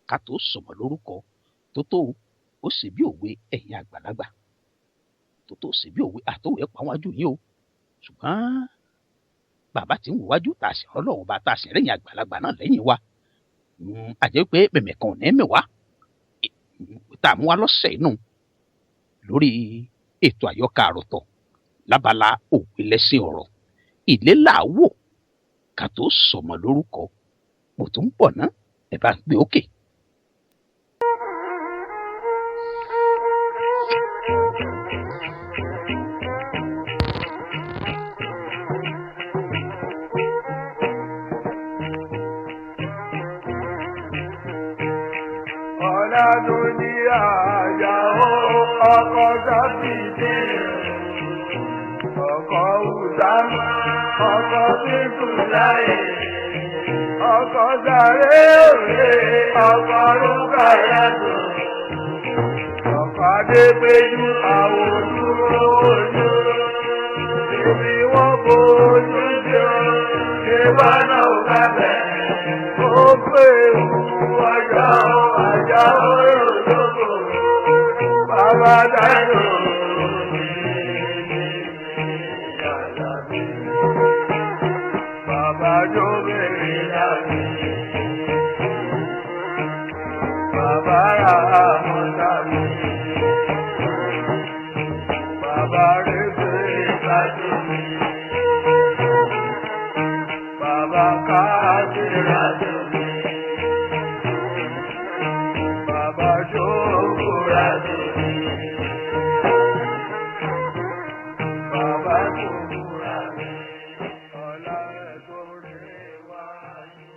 ká tó sọmọ lórúkọ. Tó tó ó sì bí òwe, ẹ̀yin àgbàlagbà, tó tó sì bí òwe àtòwé pa wájú yín o. Ṣùgbọ́n bàbá tí ń wò wájú tá a sì rọ́lọ́run bá tá a sì rẹ́yìn àgbàlagbà náà lẹ́yìn wa, àjẹ́ pé mẹ̀mẹ̀ kan ò ní mì wá tá a mú wa lọ́sẹ̀ inú lórí ètò àyọkà àròtọ̀ lábala òwe lẹ́sìn ọ̀rọ̀. Ilé là á wò ká tó sọmọ lórúkọ. Mo tún ń bọ̀ ná, ẹ bá ń gbé òkè. Ọ̀la ló ní àyàwó ọkọ̀ sábìdì, ọkọ̀ Ùsámà, ọkọ̀ bíkù láyé, ọkọ̀ sáré òwe, ọkọ̀ rúkà yàtọ̀, ọkọ̀ adépéjú àwòdúró ojú, ibi wọ́n bójú jọ, ìwà náà ò bá bẹ̀, ó pé òun ọjọ́ àjọ olóko, bàbá dáná. Bàbá jóbìnrin láti, bàbá ra àmọ́ta mi, bàbá rẹ̀ fèrè láti mi, bàbá káàkiri láti mi, bàbá jókòó láti mi, bàbá jókòó láti mi. Ọlá ẹ̀ tó rí wáyé.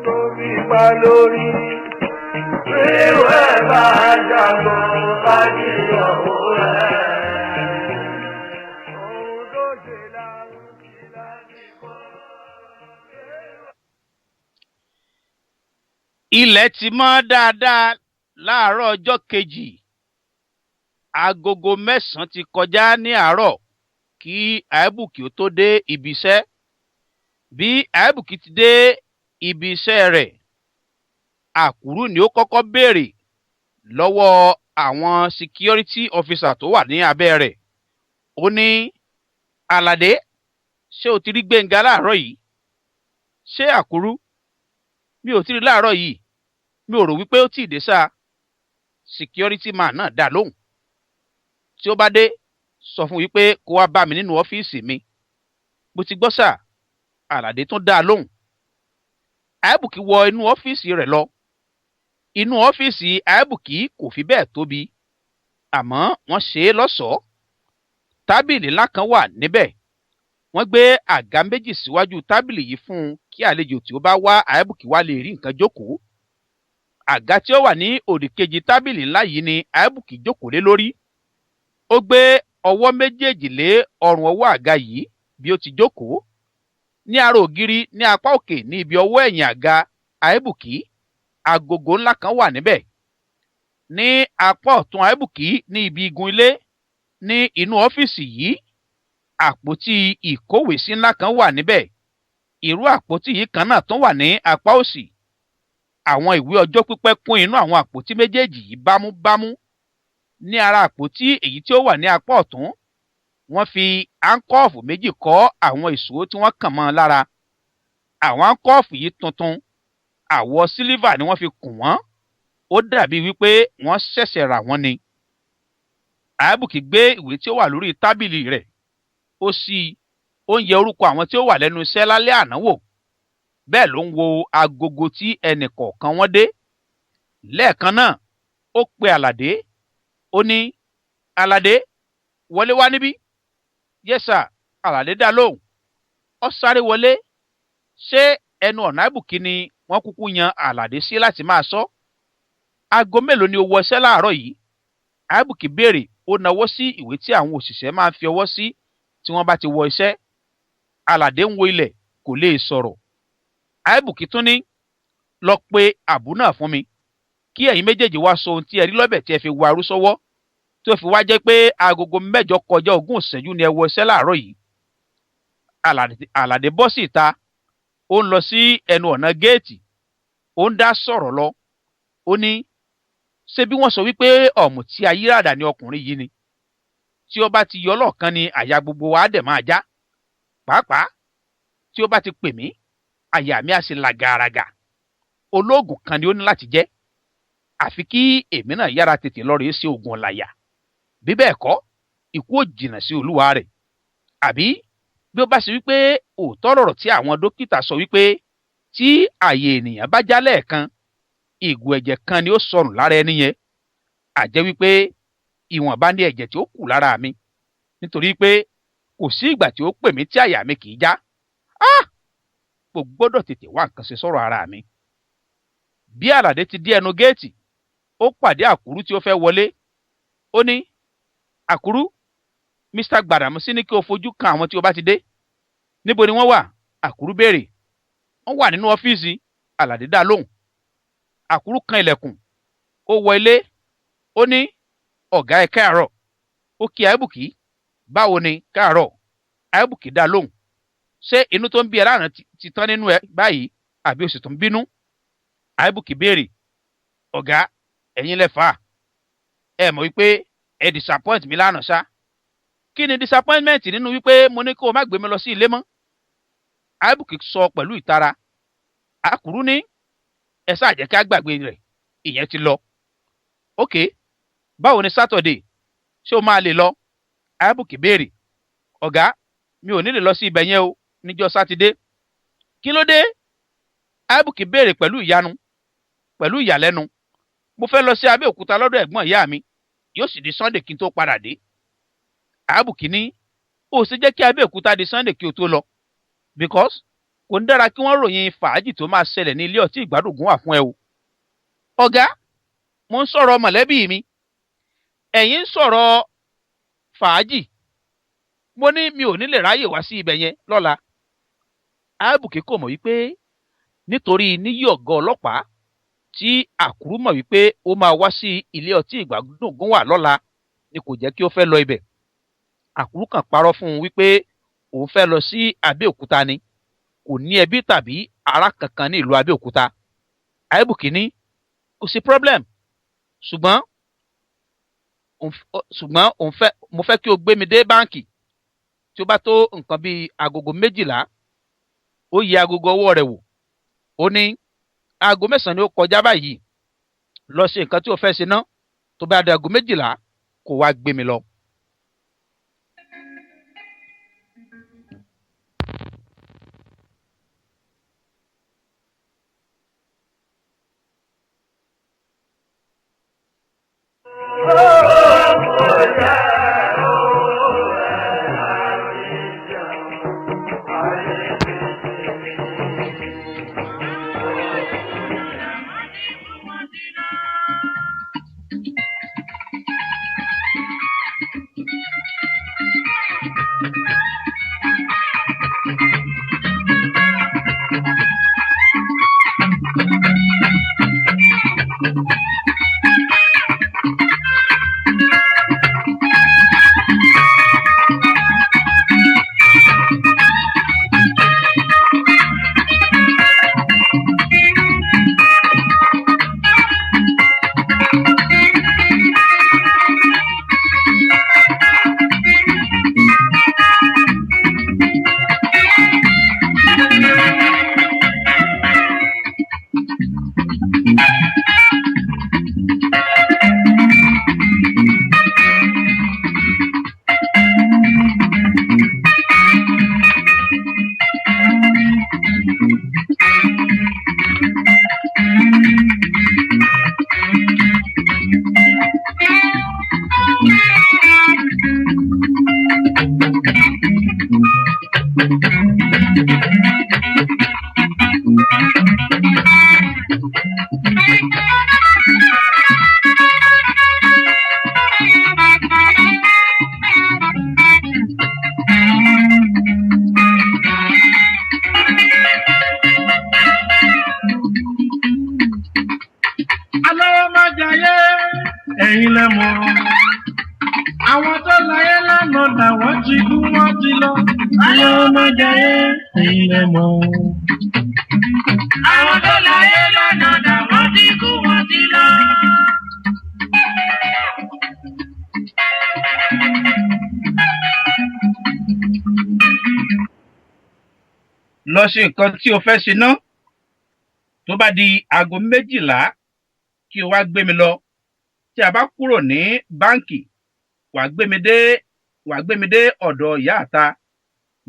Lórí pa lórí, wíwẹ̀ bá jagun bá níyàwó rẹ̀. Ohun tó ṣe láwùjọ kí láti kọ́. Ilẹ̀ ti mọ́ dáadáa láàárọ̀ ọjọ́ kejì. Agogo 9 ti kọjá ní àárọ̀ kí Àìbùkí ó tó dé ibi iṣẹ́. Bí Àìbùkí ti dé ibi iṣẹ́ rẹ̀, Àkúrú ni ó kọ́kọ́ béèrè lọ́wọ́ àwọn security officer tó wà ní abẹ́ rẹ̀. Ó ní, "Àlàdé, ṣé o ti rí Gbénga láàárọ̀ yìí?" "Ṣé Àkúrú? Mi ò tí rí láàárọ̀ yìí, mi ò rò wípé ó tíì dé sáà." Security man náà dá lóhùn. "Tí ó bá dé, sọ fún wípé kó wá bá mi nínú ọ́fíìsì mi." "Mo ti gbọ́ sà," Àlàdé tún dá a lóhùn. Àìbùkí wọ inú ọ́fíìsì rẹ̀ lọ. Inú ọ́fíìsì Àìbùkí kò fi bẹ́ẹ̀ tóbi, àmọ́ wọ́n ṣe é lọ́ṣọ̀ọ́. Tábìlì ńlá kan wà níbẹ̀. Wọ́n gbé àga méjì síwájú tábìlì yìí fún un kí àlejò tí ó bá wá Aébùkí wá lè rí nǹkan jókòó. Àga tí ó wà ní òdì kejì tábìlì ńlá yìí ni Aébùkí jókòó lé lórí. Ó gbé ọwọ́ méjèèjì lé ọrùn ọwọ́ àga yìí bí ó ti jókòó. Ní ara ògiri ní apá òkè ní ibi ọwọ́ ẹ̀yìn àga Aébùkí, agogo ńlá kan wà níbẹ̀. Ní apá ọ̀tún Aébùkí ní ibi igun ilé ní inú ọ́fíìsì yìí, àpótí ìkówèésí ńlá kan wà níbẹ̀. Irú àpótí yìí kan náà tún wà ní apá òsì. Àwọn ìwé ọjọ́ pípẹ́ kún inú àwọn àpótí méjèèjì yìí bámúbámú. Ní ara àpótí èyí tí ó wà ní apá ọ̀tún, wọ́n fi áńkọ́ọ̀fù méjì kọ́ àwọn ìṣó tí wọ́n kàn mọ́ ọn lára. Àwọn áńkọ́ọ̀fù yìí tuntun, àwọ̀ sílífà ni wọ́n fi kùn wọ́n. Ó dàbí wípé wọ́n ṣẹ̀ṣẹ̀ rà wọ́n ni. Aébùkí gbé ìwé tí ó wà lórí tábìlì rẹ̀. Ó ṣí i, ó ń yẹ orúkọ àwọn tí ó wà lẹ́nu iṣẹ́ lálẹ́ àná wò. Bẹ́ẹ̀ ló ń wo agogo tí ẹnì kọ̀ọ̀kan wọn dé. Lẹ́ẹ̀kan náà, ó pe Àlàdé. Ó ní, "Àlàdé, wọlé wá níbí." "Yes sir," Àlàdé dá lóhùn. Ó sáré wọlé. Ṣé ẹnu ọ̀nà Aébùkí ni wọ́n kúkú yan Àlàdé sí láti máa sọ? "Aago mélòó ni o wọ iṣẹ́ láàárọ̀ yìí?" Aébùkí béèrè. Ó nawọ́ sí ìwé tí àwọn òṣìṣẹ́ máa ń fi ọwọ́ sí tí wọ́n bá ti wọ iṣẹ́. Àlàdé ń wo ilẹ̀, kò lè sọ̀rọ̀. Aébùkí tún ní, "Lọ pe àbú náà fún mi, kí ẹ̀yin méjèèjì wá sọ ohun tí ẹ rí lọ́bẹ̀ tí ẹ fi wa arú sọ́wọ́, tí ó fi wá jẹ́ pé agogo 7:20 ni ẹ wọ iṣẹ́ láàárọ̀ yìí." Àlàdé bọ́ sí ìta, ó ń lọ sí ẹnu ọ̀nà géètì, ó ń dá sọ̀rọ̀ lọ. Ó ní, "Ṣé bí wọ́n sọ wípé ọ̀mùtí ayírádà ni ọkùnrin yìí ni? Tí ó bá ti yọ lọ́ọ̀kan ni àyà gbogbo wa á dẹ̀ máa já. Pàápàá tí ó bá ti pè mí, àyà mi á sì là gàràgà. Olóògùn kan ni ó ní láti jẹ́. Àfi kí èmi náà yára tètè lọ rèé ṣe oògùn ọ̀làyà. Bí bẹ́ẹ̀ kọ́, ikú ò jìnnà sí olúwa rẹ̀. Àbí bí ó bá ṣe wípé òótọ́ lọ̀rọ̀ tí àwọn dókítà sọ wípé tí àyè ènìyàn bá já lẹ́ẹ̀kan, ìgò ẹ̀jẹ̀ kan ni ó sọnù lára ẹni yẹn. Àjẹ́ wípé ìwọ̀nba ní ẹ̀jẹ̀ tí ó kù lára mi, nítorí pé kò sí ìgbà tí ó pè mí tí àyà mi kì í já. Ah! Mo gbọ́dọ̀ tètè wá nǹkan ṣe sọ́rọ̀ ara mi." Bí Àlàdé ti dé ẹnu géètì, ó pàdé Àkúrú tí ó fẹ́ wọlé. Ó ní, "Àkúrú, Mr. Gbàdàmọ́sí ní kí o fojú kan àwọn tí o bá ti dé. Níbo ni wọ́n wà?" Àkúrú béèrè. "Wọ́n wà nínú ọ́fíìsì," Àlàdé dá lóhùn. Àkúrú kan ilẹ̀kùn, ó wọ ilé, ó ní, "Ọ̀gá, ẹ káàárọ̀." Ó kí Aébùkí, "Báwo ni? Káàárọ̀." Aébùkí dá lóhùn. "Ṣé inú tó ń bí ẹ lánàá ti tán nínú ẹ báyìí, àbí o sì tún bínú?" Aébùkí béèrè. "Ọ̀gá, ẹ̀yin lẹ fà á. Ẹ mọ̀ wípé ẹ disappoint mi lánàá ṣá. Kí ni disappointment nínú wípé mo ní kó o má gbé mi lọ sí ilé mọ́?" Aébùkí sọ pẹ̀lú ìtara. Àkúrú ní, "Ẹ ṣáà jẹ́ ká gbàgbé rẹ̀, ìyẹn ti lọ. Ok, báwo ni Saturday? Ṣé o máa lè lọ?" Aébùkí béèrè. "Ọ̀gá, mi ò ní lè lọ sí ibẹ̀ yẹn o níjọ́ Sátidé." "Kí ló dé?" Aébùkí béèrè pẹ̀lú ìyanu, pẹ̀lú ìyàlẹ́nu. "Mo fẹ́ lọ sí Abẹ́òkúta lọ́dọ̀ ẹ̀gbọ́n ìyá mi, yóò sì di Sunday kí n tó padà dé." Aébùkí ní, "Ó sì jẹ́ kí Abẹ́òkúta di Sunday kí o tó lọ, because kò ní dára kí wọ́n ròyìn fàájì tó máa ṣẹlẹ̀ ní ilé ọtí ìgbádùn wà fún ẹ o." "Ọ̀gá, mo ń sọ̀rọ̀ mọ̀lẹ́bí mi, ẹ̀yin ń sọ̀rọ̀ fàájì. Mo ní mi ò ní lè ráyè wá sí ibẹ̀ yẹn lọ́la." Aébùkí kò mọ̀ wípé nítorí níyì ọ̀gá ọlọ́pàá tí Àkúrú mọ̀ wípé ó máa wá sí ilé ọtí ìgbádùn wà lọ́la ni kò jẹ́ kí ó fẹ́ lọ ibẹ̀. Àkúrú kàn parọ́ fún un wípé òun fẹ́ lọ sí Abẹ́òkúta ni, kò ní ẹbí tàbí ará kankan ní ìlú Abẹ́òkúta. Aébùkí ní kò sí problem, ṣùgbọ́n òun fẹ́, mo fẹ́ kí o gbé mi dé báǹkì tí ó bá tó nǹkan bíi agogo 12. Ó yẹ agogo ọwọ́ rẹ̀ wò. Ó ní, aago 9 ni ó kọjá báyìí, lọ ṣe nǹkan tí o fẹ́ ṣe ná, tó bá di aago 12 kó wá gbé mi lọ. Alọ́wọ́ má jayé, ẹ̀yin lẹ mọ̀. Àwọn tó láyé lánàá làwọn ti kú, wọ́n ti lọ. Alọ́wọ́ má jayé, ẹ̀yin lẹ mọ̀. Àwọn tó láyé lánàá làwọn ti kú, wọ́n ti lọ. Lọ ṣe nǹkan tí o fẹ́ ṣe ná. Tó bá di aago 12, kí o wá gbé mi lọ. Tí a bá kúrò ní báǹkì, wàá gbé mi dé ọ̀dọ̀ ìyá àta.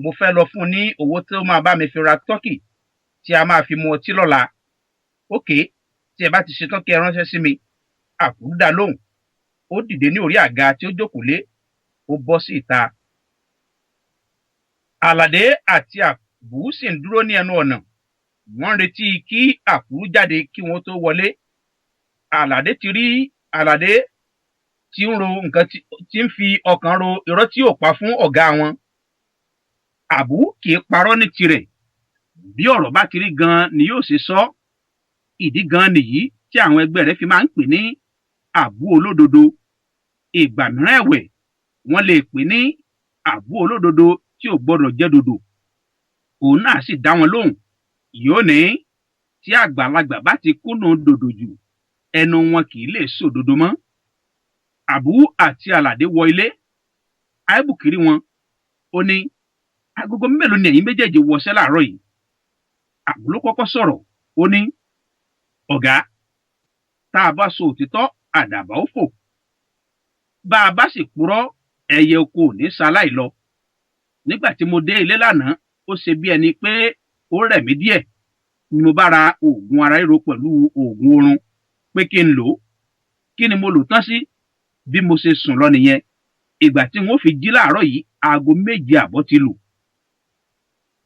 Mo fẹ́ lọ fún un ní owó tí ó máa bá mi fi ra tọ́kì tí a máa fi mu ọtí lọ́la. Okay, tí ẹ bá ti ṣetán, kí ẹ ránṣẹ́ sí mi. Àbúrú dá lóhùn. Ó dìde ní orí àga tí ó jókòó lé, ó bọ́ sí ìta. Àlàdé àti Àbú sì ń dúró ní ẹnu ọ̀nà. Wọ́n ń retí kí Àkúrú jáde kí wọ́n tó wọlé. Àlàdé ti rí Àlàdé tí ń ro nǹkan, tí ń fi ọkàn ro irọ́ tí yóò pa fún ọ̀gá wọn. Àbú kì í parọ́ ní tirẹ̀. Bí ọ̀rọ̀ bá ti rí gan-an ni yóò ṣe sọ. Ìdí gan-an nìyí tí àwọn ẹgbẹ́ rẹ̀ fi máa ń pè ní Àbú Olódodo. Ìgbà mìíràn ẹ̀wẹ̀, wọ́n lè pè ní Àbú Olódodo tí ò gbọ́dọ̀ jẹ́ dòdò. Òun náà sì dá wọn lóhùn, yóò ní tí àgbàlagbà bá ti kúndùn dòdò jù, ẹnu wọn kì í lè sòdodo mọ́. Àbú àti Àlàdé wọ ilé. Àìbùkírí wọn. Ó ní, "Agogo mélòó ni ẹ̀yin méjèèjì wọṣẹ́ láàárọ̀ yìí?" Àbú ló kọ́kọ́ sọ̀rọ̀. Ó ní, "Ọ̀gá, tá a bá sọ òtítọ́, àdàbà ó fò. Bá a bá sì purọ́, ẹyẹ oko ò ní ṣaláì lọ. Nígbà tí mo dé ilé lánàá, ó ṣe bí ẹni pé ó rẹ̀ mí díẹ̀ ni mo bá ra oògùn ara ríro pẹ̀lú oògùn oorun pé kí n lò ó. Kí ni mo lò tán sí? Bí mo ṣe sùn lọ nìyẹn. Ìgbà tí n ó fi jí láàárọ̀ yìí, aago 7:30 ti lù.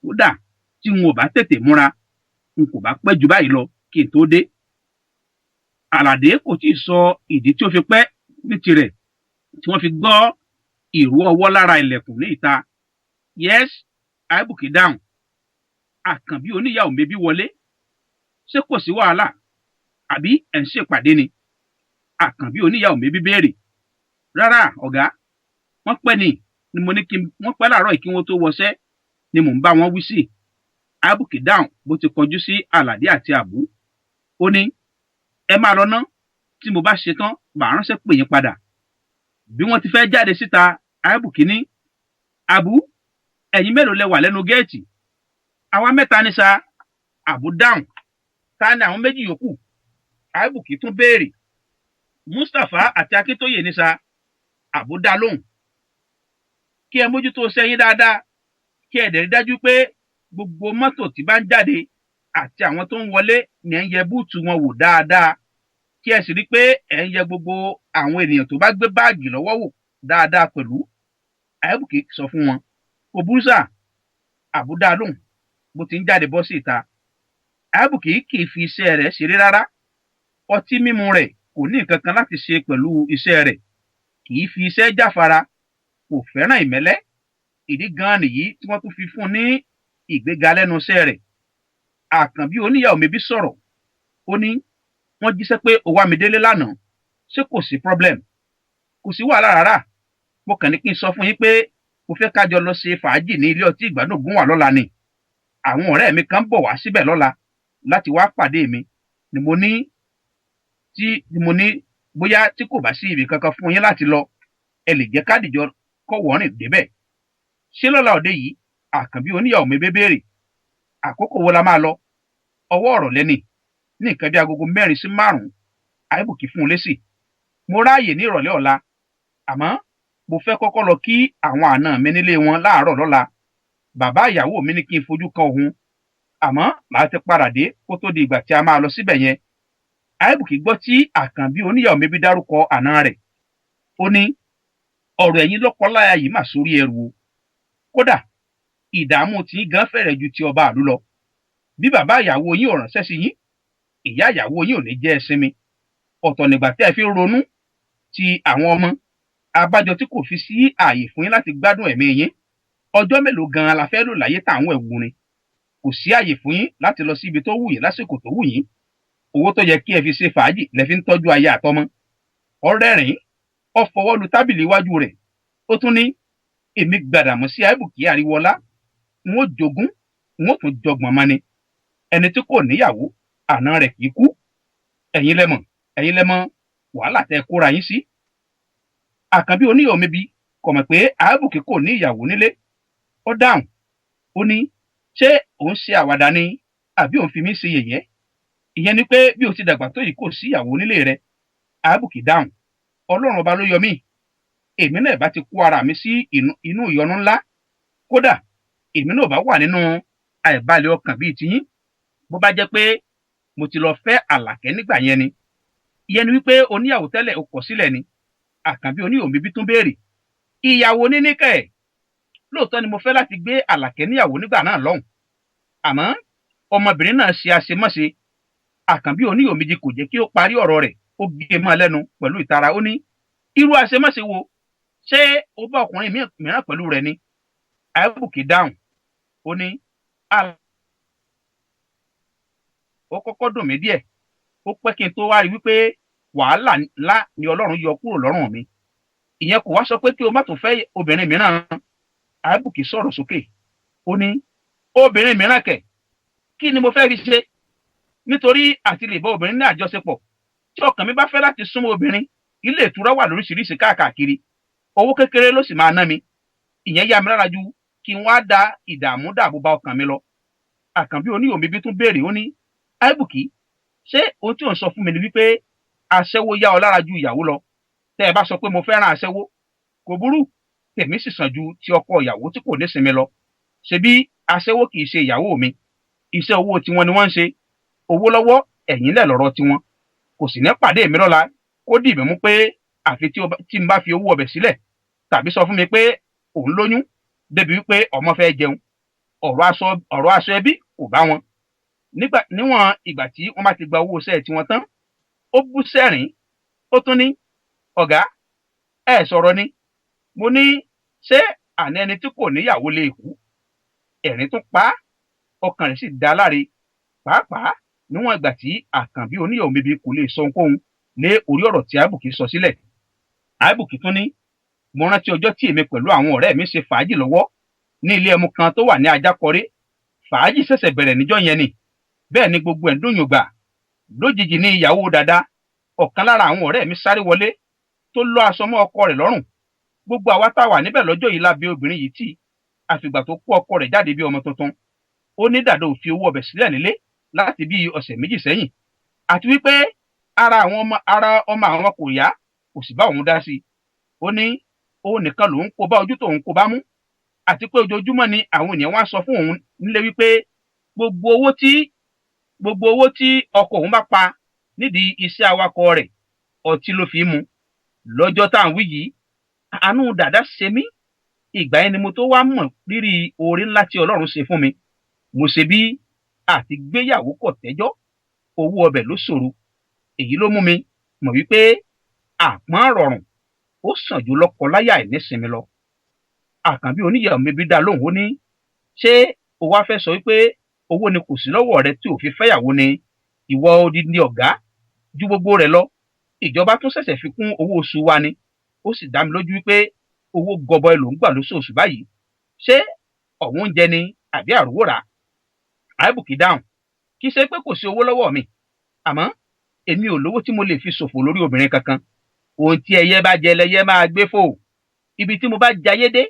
Kódà tí n ò bá tètè múra, n kò bá pẹ́ ju báyìí lọ kí n tó dé." Àlàdé kò tí ì sọ ìdí tí ó fi pẹ́ ní tirẹ̀ tí wọ́n fi gbọ́ ìró ọwọ́ lára ilẹ̀kùn ní ìta. "Yes." Àìbùkí dáhùn. Àkànbí oníyàwó mebí wọlé. "Ṣé kò sí wàhálà, àbí ẹ̀ ń ṣèpàdé ni?" Àkànbí oníyàwó mebí béèrè. "Rárá ọ̀gá, wọ́n pẹ́ ni ni mo ní kí wọ́n pẹ́ láàárọ̀ yìí kí wọ́n tó wọṣẹ́ ni mò ń bá wọn wí sí." Àìbùkí dáhùn bó ti kọjú sí Àlàdé àti Àbú. Ó ní, "Ẹ máa lọ ná. Tí mo bá ṣetán, màá ránṣẹ́ pè yín padà." Bí wọ́n ti fẹ́ jáde síta, Àìbùkí ní, "Àbú, ẹ̀yin mélòó lẹ wà lẹ́nu géètì?" "Àwa mẹ́ta ní sa." Àbú dáhùn. "Ta ni àwọn méjì yòókù?" Àìbùkí tún béèrè. "Mustapha àti Akíntóyè ní sa." Àbú dá lóhùn. "Kí ẹ mójútó sẹ́yìn dáadáa, kí ẹ dẹ̀ rí dájú pé gbogbo mọ́tò tí bá ń jáde àti àwọn tó ń wọlé ni ẹ̀ ń yẹ búùtù wọn wò dáadáa, kí ẹ sì rí pé ẹ̀ ń yẹ gbogbo àwọn ènìyàn tó bá gbé báàgì lọ́wọ́ wò dáadáa pẹ̀lú." Àìbùkí sọ fún wọn. "Kò burú sà." Àbú dá lóhùn bó ti ń jáde bọ́ sí ìta. Àìbùkí kì í fi iṣẹ́ rẹ̀ ṣeré rárá. Ọtí mímu rẹ̀ kò ní nǹkan kan láti ṣe pẹ̀lú iṣẹ́ rẹ̀. Kì í fi iṣẹ́ jáfara, kò fẹ́ràn ìmẹ́lẹ́. Ìdí gan-an nìyí tí wọ́n tún fi fún un ní ìgbéga lẹ́nu iṣẹ́ rẹ̀. Àkànbí oníyàwó mebí sọ̀rọ̀. Ó ní Wọ́n jíṣẹ́ pé o wá mi délé lánàá. Ṣé kò sí problem? Kò sí wàhálà rárá. Mo kàn ní kí n sọ fún yín pé mo fẹ́ ká jọ lọ ṣe fàájì ní ilé ọtí Ìgbádùn Gúnwà lọ́la ni. Àwọn ọ̀rẹ́ mi kan bọ̀ wá síbẹ̀ lọ́la láti wá pàdé mi, ni mo ní tí ni mo ní bóyá tí kò bá sí ibì kankan fún yín láti lọ, ẹ lè jẹ́ kádìjọ kọ́wọ̀ọ́rìn débẹ̀. Ṣé lọ́la òde yìí? Àkànbí oníyàwó mi béèrè. Àkókò wo la máa lọ? Ọwọ́ ọ̀rọ̀ lẹ́nì ní nǹkan bí 4:00 sí 5:00. Àìbùkí fún un lésì. Mo ráàyè ní ìrọ̀lẹ́ ọ̀la, àmọ́ mo fẹ́ kọ́kọ́ lọ kí àwọn àna mi nílé wọn láàárọ̀ lọ́la. Bàbá ìyàwó mi ní kí n fojú kan òun, àmọ́ màá ti padà dé kó tó di ìgbà tí a máa lọ síbẹ̀ yẹn. Àìbùkí gbọ́ tí Àkànbí oníyàwó mi bí dárúkọ àna rẹ̀. Ó ní ọ̀rọ̀ ẹ̀yin lọ́kọláya yìí mà sórí ẹrù o. Kódà ìdààmú tí gan fẹ̀rẹ̀ ju ti ọba àlú lọ. Bí bàbá ìyàwó yín ò ránṣẹ́ sí yín, ìyá ìyàwó yín ò ní jẹ́ ẹ sinmi. Ọ̀tọ̀ nígbà tẹ́ ẹ fi ń ronú ti àwọn ọmọ, abájọ tí kò fi sí ààyè fún yín láti gbádùn ẹ̀mí yín. Ọjọ́ mélòó gan-an la fẹ́ lò láyé táwọn ẹ̀wù ni? Kò sí ààyè fún yín láti lọ sí ibi tó wù yín lásìkò tó wù yín. Owó tó yẹ kí ẹ fi ṣe fàájì lẹ fi ń tọ́jú aya àtọmọ. Ó rẹ́rìn-ín, ó fọwọ́ lu tábìlì iwájú rẹ̀. Ó tún ní èmi Gbàdàmọ́sí Àìbùkí Àríwọlá, n ó jogún, n ó tún jọgbọ̀n mọ́ ni. Ẹni tí kò níyàwó, àna rẹ̀ kì í kú. Ẹ̀yin lẹ́mọ̀, ẹ̀yin lẹ́mọ̀ wàhálà tẹ́ kóra yín sí. Àkànbí oníyàwó mi bí kò mọ̀ pé Àìbùkí kò ní ìyàwó nílé. Ó dáhùn, ó ní ṣé òun ṣe àwàdà ni àbí òun fi mí ṣe yẹ̀yẹ́? Ìyẹn ni pé bí o ti dàgbà tó yìí, kò sí ìyàwó nílé rẹ. Àìbùkí dáhùn, Ọlọ́run ọba ló yọ mí. Èmi náà bá ti kó ara mi sí inú ìyọnu ńlá. Kódà èmi náà bá wà nínú àìbalẹ̀ ọkàn bíi tiyín bó bá jẹ́ pé mo ti lọ fẹ́ Àlàkẹ́ nígbà yẹn ni. Ìyẹn ni wípé oníyàwó tẹ́lẹ̀, o kọ̀ sílẹ̀ ni? Àkànbí oníyàwó bíbí tún béèrè. Ìyàwó níní kẹ̀? Lóòótọ́ ni mo fẹ́ láti gbé Àlàkẹ́ níyàwó nígbà náà lọ́hùn, àmọ́ ọmọbìnrin náà ṣe àṣemáṣe. Àkànbí oníyàwó méjì kò jẹ́ kí ó parí ọ̀rọ̀ rẹ̀, ó gé e mọ́ lẹ́nu pẹ̀lú ìtara. Ó ní irú àṣemáṣe wo? Ṣé o bá ọkùnrin mìíràn pẹ̀lú rẹ̀ ni? Àìbùkí dáhùn, ó ní ó kọ́kọ́ dùn mí díẹ̀. Ó pẹ́ kí n tó wá rí wípé wàhálà ńlá ni Ọlọ́run yọ kúrò lọ́rùn mi. Ìyẹn kò wá sọ pé kí o má tún fẹ́ obìnrin mìíràn. Àìbùkí sọ̀rọ̀ sókè, ó ní obìnrin mìíràn kẹ̀? Kí ni mo fẹ́ fi ṣe? Nítorí àti lè bá obìnrin ní àjọṣepọ̀, tí ọkàn mi bá fẹ́ láti súnmọ́ obìnrin, ilé ìtura wà lóríṣiríṣi káàkiri, owó kékeré ló sì máa ná mi. Ìyẹn yá mi lára ju kí n wá da ìdààmú dààbò bá ọkàn mi lọ. Àkànbí oníyòmí bí tún béèrè. Ó ní Àìbùkí, ṣé ohun tí ò ń sọ fún mi ni wípé aṣẹ́wó yá ọ lára ju ìyàwó lọ? Tẹ́ ẹ bá sọ pé mo fẹ́ràn aṣẹ́wó, kò burú, tèmi sì sàn ju ti ọkọ ìyàwó tí kò nísinmi lọ. Ṣebí aṣẹ́wó kì í ṣe ìyàwó mi. Iṣẹ́ owó tiwọn ni wọ́n ń ṣe, owó lọ́wọ́ ẹ̀yìn lẹ̀ lọ́rọ̀ tiwọn. Kò sì ní pàdé mi lọ́la kó dì mí mú pé àfi tí n bá fi owó ọbẹ̀ sílẹ̀, tàbí sọ fún mi pé òun lóyún débi wípé ọmọ fẹ́ jẹun. Ọ̀rọ̀ aṣọ ẹbí kò bá wọn nígbà níwọ̀n ìgbà tí wọ́n bá ti gba owó iṣẹ́ tiwọn tán. Ó bú sẹ́rìn. Ó tún ní ọ̀gá ẹ̀ sọ̀rọ̀ ni. Mo ní ṣé àní ẹni tí kò níyàwó lè kú? Ẹ̀rín tún pa á, ọkàn rẹ̀ sì dá láre, pàápàá níwọ̀n ìgbà tí Àkànbí oníyàwó bíbí kò lè sọ ohunkóhun lé orí ọ̀rọ̀ tí Àìbùkí sọ sílẹ̀. Àìbùkí tún ní mo rántí ọjọ́ tí èmi pẹ̀lú àwọn ọ̀rẹ́ mi ṣe fàájì lọ́wọ́ ní ilé ẹmu kan tó wà ní Ajákọré. Fàájì ṣẹ̀ṣẹ̀ bẹ̀rẹ̀ níjọ́ yẹn ni, bẹ́ẹ̀ ni gbogbo ẹ̀ ń dùn yùngbà. Lójijì ní ìyàwó dada ọ̀kan lára àwọn ọ̀rẹ́ mi sáré wọlé tó lọ́ aṣọ mọ́ ọkọ rẹ̀ lọ́rùn. Gbogbo àwa tá a wà níbẹ̀ lọ́jọ́ yìí lábẹ́ obìnrin yìí tì, àfìgbà tó kó ọkọ rẹ̀ jáde bí ọmọ tuntun. Ó ní dàdó ò fi owó ọbẹ̀ sílẹ̀ nílé láti bí ọ̀sẹ̀ 2 sẹ́yìn, àti wípé ara àwọn ọmọ ara ọmọ àwọn kò yá, kò sì bá òun dá sí i. Ó ní òun nìkan lòun kó bá ojú tóun kó bá mú, àti pé ojoojúmọ́ ni àwọn ènìyàn wá sọ fún òun nílé wípé gbogbo owó tí ọkọ òun bá pa nídìí iṣẹ́ awakọ̀ rẹ̀, ọtí ló fi ń mu. Lọ́jọ́ tá à ń wí yìí, àánú dàda ṣe mí. Ìgbà yẹn ni mo tó wá mọ̀ rírì oore ńlá tí Ọlọ́run ṣe fún mi. Mo ṣe bí àti gbéyàwó kò tẹ́jọ́, owó ọbẹ̀ ló ṣòro. Èyí ló mú mi mọ̀ wípé àpọ́n rọrùn ó sàn ju lọ́kọ láyà ìnísinmi lọ. Àkànbí oníyàwó mi bí dá lóhùn. Ó ní ṣé o wá fẹ́ sọ wípé owó ni kò sí lọ́wọ́ rẹ tí ò fi fẹ́yàwó ni, ìwọ odindi ọ̀gá? Ju gbogbo rẹ̀ lọ, ìjọba tún ṣẹ̀ṣẹ̀ fi kún owó oṣù wa ni. Ó sì dá mi lójú wípé owó gọbọi ló ń gbà lóṣooṣù báyìí. Ṣé ọ̀wọ́n oúnjẹ ni àbí àrówó rà? Àìbùkí dáhùn, kì í ṣe pé kò sí owó lọ́wọ́ mi, àmọ́ èmi ò lówó tí mo lè fi ṣòfò lórí obìnrin kankan. Ohun tí ẹyẹ bá jẹ lẹyẹ máa gbé fò. Ibi tí mo bá jayé dé,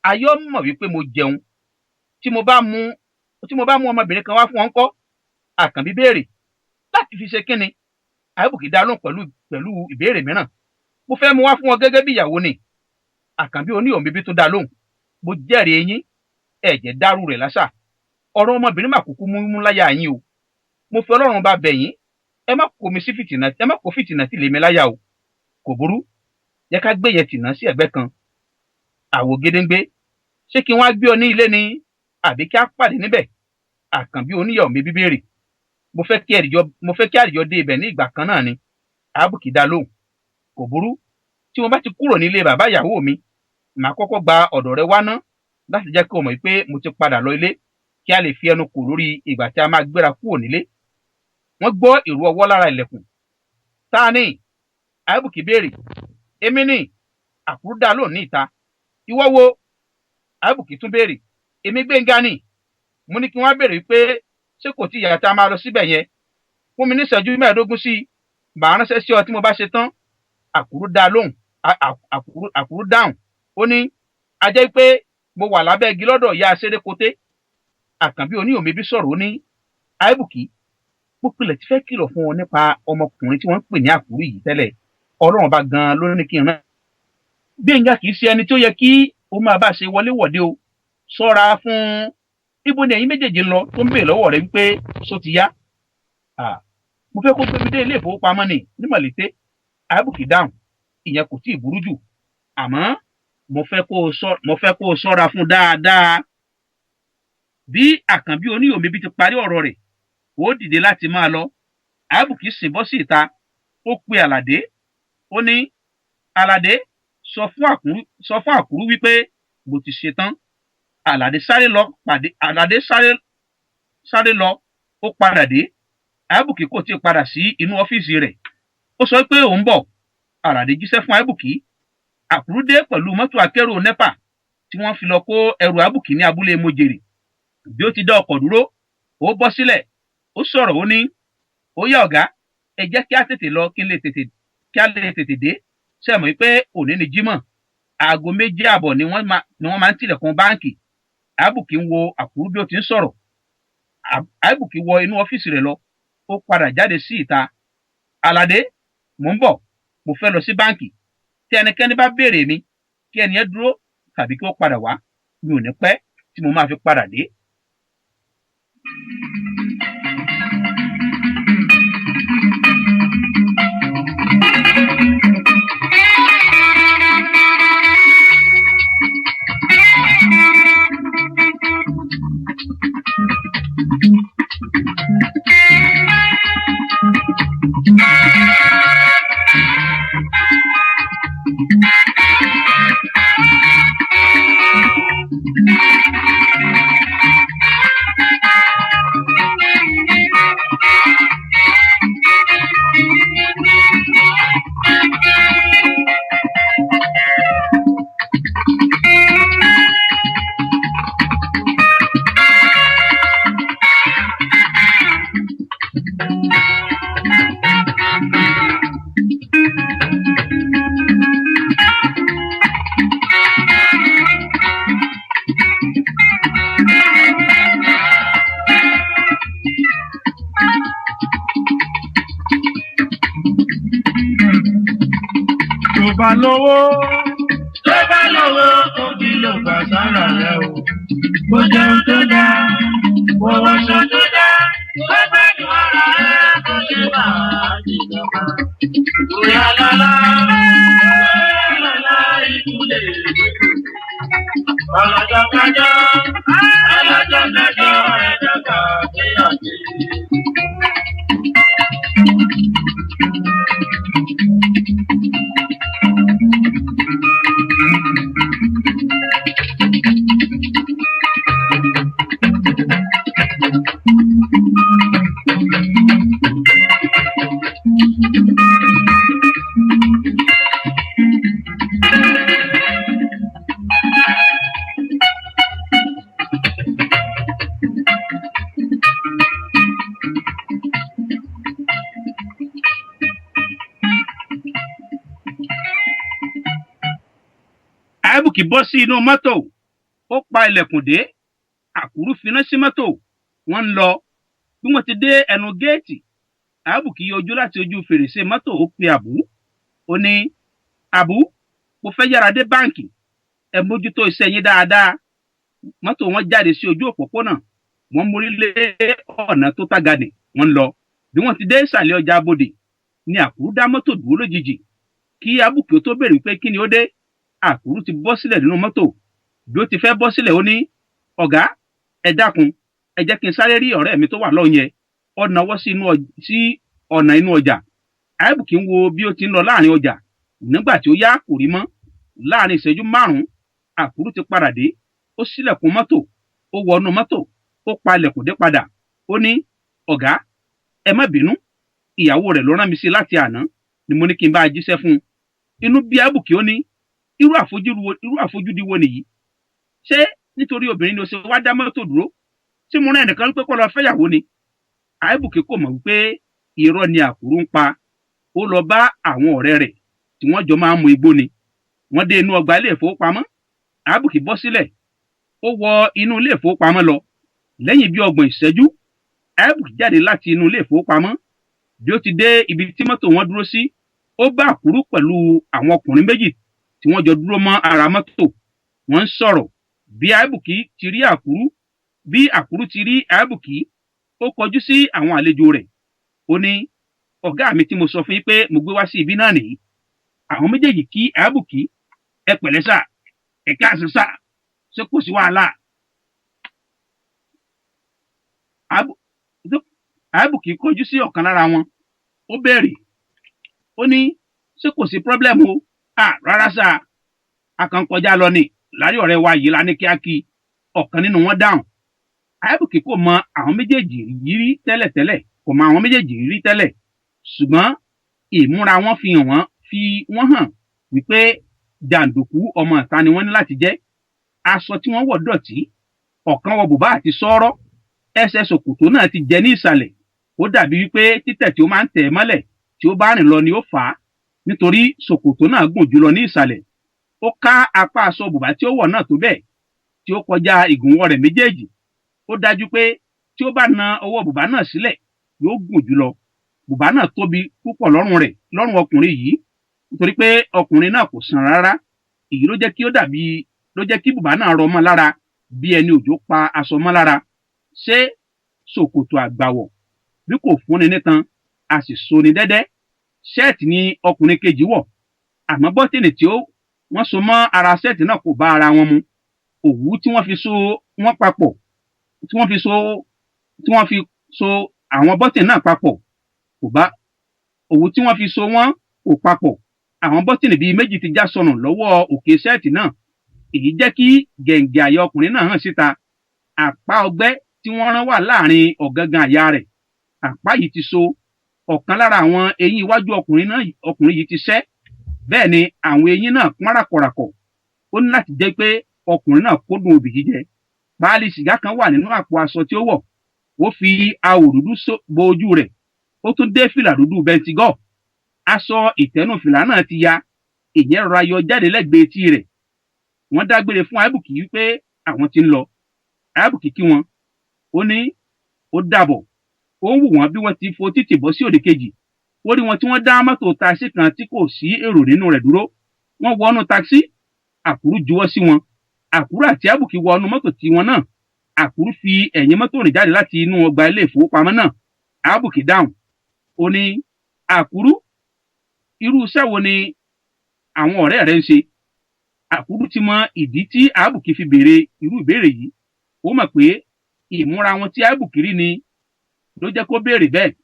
ayé ó mọ̀ wípé mo jẹun. Tí mo bá mú ọmọbìnrin kan wá fún wọn ńkọ́? Àkànbí béèrè. Láti fi ṣe kínni? Àìbùkí dá lóhùn pẹ̀lú ìbéèrè mìíràn. Mo fẹ́ mú wá fún wọn gẹ́gẹ́ bí ìyàwó ni. Àkànbí oníyòmíbí tún dá lóhùn. Mo jẹ́rìí eyín, ẹ̀jẹ̀ dárú rẹ̀ lásà. Ọ̀rọ̀ ọmọbìnrin mà kúkú mú láyà yín o. Mo fi Ọlọ́run bá bẹ̀ yín, ẹ má kó mi sí fìtìnà, ẹ má kó fìtìnà sí lèmi láyà o. Kò burú, jẹ́ ká gbé yẹn tìǹà sí ẹ̀gbẹ́ kan. Àwò gédéǹgbé, ṣé kí wọ́n á gbé ọ ní ilé ni àbí kí á pàdé níbẹ̀? Àkànbí oníyàwó mi béèrè. Mo fẹ́ kí àdìjọ dé ibẹ̀ ní ìgbà kan náà ni. Àbùkí dá lóhùn. Kò burú, tí mo bá ti kúrò nílé bàbá ìyàwó mi, màá kọ́kọ́ gba ọ̀dọ̀ rẹ wá ná láti jẹ́ kí o mọ̀ pé mo ti padà lọ ilé, kí a lè fi ẹnu kò lórí ìgbà tí a máa gbéra kúrò nílé. Wọ́n gbọ́ ìró ọwọ́ lára ilẹ̀kùn. Ta ni? Àbùkí béèrè. Èmi ni. Àkúrú dá lóhùn ní ìta. Ìwọ wo? Àbùkí tún béèrè. Èmi Gbénga ni. Mo ní kí wọ́n béèrè pé ṣé kò tí ìyá tá a máa lọ síbẹ̀ yẹn. Fún mi ní ìṣẹ́jú 15 sí i, màá ránṣẹ́ sí ọ tí mo bá ṣe tán. Àkúrú dá lóhùn. Àkúrú dáhùn. Ó ní, a jẹ́ pé mo wà lábẹ́ igi lọ́dọ̀ ìyá Ṣerékoté. Àkànbí oníyòmíbí sọ̀rọ̀, ó ní, Àìbùkí, mo pilẹ̀ ti fẹ́ kìlọ̀ fún ọ nípa ọmọkùnrin tí wọ́n ń pè ní Àkúrú yìí tẹ́lẹ̀. Ọlọ́run bá gan-an ló ní kí n rán. Gbénga kì í ṣe ẹni tó yẹ kí ó máa bá ṣe wọléwọ̀de o. Ṣọ́ra fún. Ibo ni ẹ̀yin méjèèjì ń lọ tó ń béèrè lọ́wọ́ rẹ wípé ṣó ti yá? Mo fẹ́ kó gbé mi dé ilé ìfowópamọ́ ni ní Mọ̀lété. Àìbùkí dáhùn. Ìyẹn kò tíì burú jù, àmọ́ mo fẹ́ kó o ṣọ́ra fún dáadáa. Bí Àkànbí oníyòmíbí ti parí ọ̀rọ̀ rẹ̀, ó dìde láti máa lọ. Àìbùkí sì bọ́ sí ìta. Ó pe Àlàdé. Ó ní, Àlàdé, sọ fún Àkúrú wípé mo ti ṣetán. Àlàdé sáré lọ pàdé. Àlàdé sáré sáré lọ, ó padà dé. Àìbùkí kò tíì padà sí inú ọ́fíìsì rẹ̀. Ó sọ pé òun bọ̀. Àlàdé jíṣẹ́ fún Àìbùkí. Àkúrú dé pẹ̀lú mọ́tò akérò NEPA tí wọ́n fi lọ kó ẹrù Àìbùkí ní abúlé Mojèrè. Bí ó ti dá ọkọ̀ dúró, ó bọ́ sílẹ̀, ó sọ̀rọ̀, ó ní, ó yá ọ̀gá, ẹ jẹ́ kí á tètè lọ kí á lè tètè dé. Ṣé ẹ mọ̀ pé òní ni Jímọ̀? Aago 2:30 ni wọ́n máa ń tilẹ̀kùn báǹkì. Àìbùkí ń wo Àkúrú bí ó ti ń sọ̀rọ̀. Àìbùkí wọ inú ọ́fíìsì rẹ̀ lọ, ó padà jáde sí ìta. Àlàdé, mò ń bọ̀, mo fẹ́ lọ sí báǹkì. Tí ẹnikẹ́ni bá béèrè mi, kí ẹni yẹn dúró tàbí kí ó padà wá. Mi ò ní pẹ́ tí mo máa fi padà dé. Tó bá lówó, tó bá lówó, kò kí ló gbà sára rẹ o. Kó jẹun tó dáa, kó wọṣọ tó dáa, kó gbádùn ara rẹ, kó ṣe fàájì lọ́ba. Bóyá lọ́lá, bóyá lọ́lá, ikú lè dé. Ọlọ́jọ́ kájọ́, ọlọ́jọ́ kájọ́, ẹ̀jọ̀ kàdé ọ̀dẹ́. Àìbùkì bọ́ sí inú mọ́tò, ó pa ilẹ̀kùn dé. Àkúrú finá sí mọ́tò, wọ́n ń lọ. Bí wọ́n ti dé ẹnu géètì, Àìbùkì yọjú láti ojú fèrèsé mọ́tò, ó pe Àbú. Ó ní, "Àbú, mo fẹ́ yára dé báǹkì, ẹ mójútó iṣẹ́ yín dáadáa." Mọ́tò wọn jáde sí ojú òpópónà, wọ́n mórí lé ọ̀nà tó tágadì, wọ́n ń lọ. Bí wọ́n ti dé ìsàlẹ̀ ọjà abodè ni Àkúrú dá mọ́tò dúró lójijì. Kí Àbùkì ó tó béèrè pé kí ni ó dé, Àkúrú ti bọ́ sílẹ̀ nínú mọ́tò. Bí ó ti fẹ́ bọ́ sílẹ̀, ó ní, "Ọ̀gá, ẹ dákun, ẹ jẹ́ kí n sáré rí ọ̀rẹ́ mi tó wà lọ́hùn yẹn." Ó nawọ́ sí inú sí ọ̀nà inú ọjà. Àìbùkì ń wo bí ó ti ń lọ láàrin ọjà. Nígbà tí ó yá, kò rí mọ́. Láàrin ìṣẹ́jú 5, Àkúrú ti padà dé. Ó ṣílẹ̀kùn mọ́tò, ó wọnú mọ́tò, ó pa ilẹ̀kùn dé padà. Ó ní, "Ọ̀gá, ẹ má bínú, ìyàwó rẹ̀ ló rán mi sí láti àná ni mo ní kí n bá a jíṣẹ́ fún un." Inú bí Àbùkì, ó ní, Irú àfojúdi wo nìyí? Ṣé nítorí obìnrin ni o ṣe wá dá mọ́tò dúró? Tí mo rán ẹnìkan pé kó lọ fẹ́yàwó ni?" Àìbùkì kò mọ̀ wípé irọ́ ni Àkúrú ń pa. Ó lọ bá àwọn ọ̀rẹ́ rẹ̀ tí wọ́n jọ máa ń mu igbó ni. Wọ́n dé inú ọgbà ilé ìfowópamọ́. Àbùkì bọ́ sílẹ̀, ó wọ inú ilé ìfowópamọ́ lọ. Lẹ́yìn bí 30 ìṣẹ́jú, Àìbùkì jáde láti inú ilé ìfowópamọ́. Bí ó ti dé ibi tí mọ́tò wọn dúró sí, ó bá Àkúrú pẹ̀lú àwọn ọkùnrin méjì tí wọ́n jọ dúró mọ́ ara mọ́tò, wọ́n ń sọ̀rọ̀. Bí Àìbùkì ti rí Àkúrú, bí Àkúrú ti rí Àìbùkì, ó kọjú sí àwọn àlejò rẹ̀, ó ní, "Ọ̀gá mi tí mo sọ fún yín pé mo gbé wá sí ibi náà nìyí." Àwọn méjèèjì kí Àìbùkì, "Ẹ pẹ̀lẹ́ sà, ẹ káàsán sà, ṣé kò sí wàhálà?" Àìbùkì kọjú sí ọ̀kan lára wọn, ó béèrè, ó ní, "Ṣé kò sí problem o?" "À, rárá sà, a kàn kọjá lọ ni lárí ọ̀rẹ́ wa yìí la ní kíákí," ọ̀kan nínú wọn dáhùn. Àìbùkì kò mọ àwọn méjèèjì yìí rí tẹ́lẹ̀tẹ́lẹ̀, kò mọ àwọn méjèèjì rí tẹ́lẹ̀, ṣùgbọ́n ìmúra wọn fi hàn wọ́n fi wọ́n hàn wípé jàǹdùkú ọmọ ìta ni wọ́n ní láti jẹ́. Aṣọ tí wọ́n wọ̀ dọ̀tí. Ọ̀kan wọ bùbá àti sọ́ọ́rọ́, ẹsẹ̀ ṣòkòtò náà ti jẹ ní ìsàlẹ̀. Ó dàbí wípé títẹ̀ tí ó máa ń tẹ̀ mọ́lẹ̀ tí ó bá rìn lọ ni ó fà á, nítorí ṣòkòtò náà gùn jùlọ ní ìsàlẹ̀. Ó ká apá aṣọ bùbá tí ó wọ̀ náà tó bẹ́ẹ̀ tí ó kọjá ìgúnwọ́ rẹ̀ méjèèjì. Ó dájú pé tí ó bá na ọwọ́ bùbá náà sílẹ̀, yóò gùn jùlọ. Bùbá náà tóbi púpọ̀ lọ́rùn rẹ̀, lọ́rùn ọkùnrin yìí, nítorí pé ọkùnrin náà kò sàn rárá. Èyí ló jẹ́ kí ó dàbí ló jẹ́ kí bùbá náà rọ mọ́ lára bí ẹni òjò pa aṣọ mọ́ lára. Ṣé ṣòkòtò àgbàwọ̀ bí kò fúnni nítan, a sì soni dẹ́dẹ́. Ṣẹ́ẹ̀tì ni ọkùnrin kejì wọ̀, àmọ́ bọ́tìnì tí ó wọ́n so mọ́ ara ṣẹ́ẹ̀tì náà kò bá ara wọn mu. Òwú tí wọ́n fi so wọ́n papọ̀, tí wọ́n fi so àwọn bọ́tìnì náà papọ̀ kò bá òwú tí wọ́n fi so wọ́n kò papọ̀. Àwọn bọ́tìnì bíi méjì ti já sọnù lọ́wọ́ òkè ṣẹ́ẹ̀tì náà. Èyí jẹ́ kí gẹ̀ǹgẹ̀ àyà ọkùnrin náà hàn síta. Àpá ọgbẹ́ tí wọ́n rán wà láàrin ọ̀gángan àyà rẹ̀. Àpá yìí ti so. Ọ̀kan lára àwọn eyín iwájú ọkùnrin náà, ọkùnrin yìí ti ṣẹ́. Bẹ́ẹ̀ ni àwọn eyín náà pọ́n ràkọ̀ràkọ̀. Ó ní láti jẹ́ pé ọkùnrin náà kúndùn obì jíjẹ. Páálí sìgá kan wà nínú àpò aṣọ tí ó wọ̀. Ó fi awò dúdú bo ojú rẹ̀, ó tún dé fìlà dúdú bẹntigọ́. Aṣọ ìtẹ́nu fìlà náà ti ya, ìyẹn rọra yọ jáde lẹ́gbẹ̀ẹ́ etí rẹ̀. Wọ́n dágbére fún Àìbùkì wípé àwọn ti ń lọ. Àìbùkì kí wọn, ó ní ó dàbọ̀. Ó ń wù wọ́n bí wọ́n ti fo títì bọ́ sí òdì kejì. Ó rí wọn tí wọ́n dá mọ́tò taxi kan tí kò sí èrò nínú rẹ̀ dúró. Wọ́n wọnú taxi. Àkúrú juwọ́ sí wọn. Àkúrú àti Àbùkì wọnú mọ́tò tiwọn náà. Àkúrú fi ẹ̀yìn mọ́tò rìn jáde láti inú ọgbà ilé ìfowópamọ́ náà. Àbùkì dáhùn, ó ní, "Àkúrú, irú iṣẹ́ wo ni àwọn ọ̀rẹ́ rẹ̀ ń ṣe?" Àkúrú ti mọ ìdí tí Àbùkì fi béèrè irú ìbéèrè yìí. Ó mọ̀ pé ìmúra wọn tí Àbùkì rí ni ló jẹ́ kó béèrè bẹ́ẹ̀.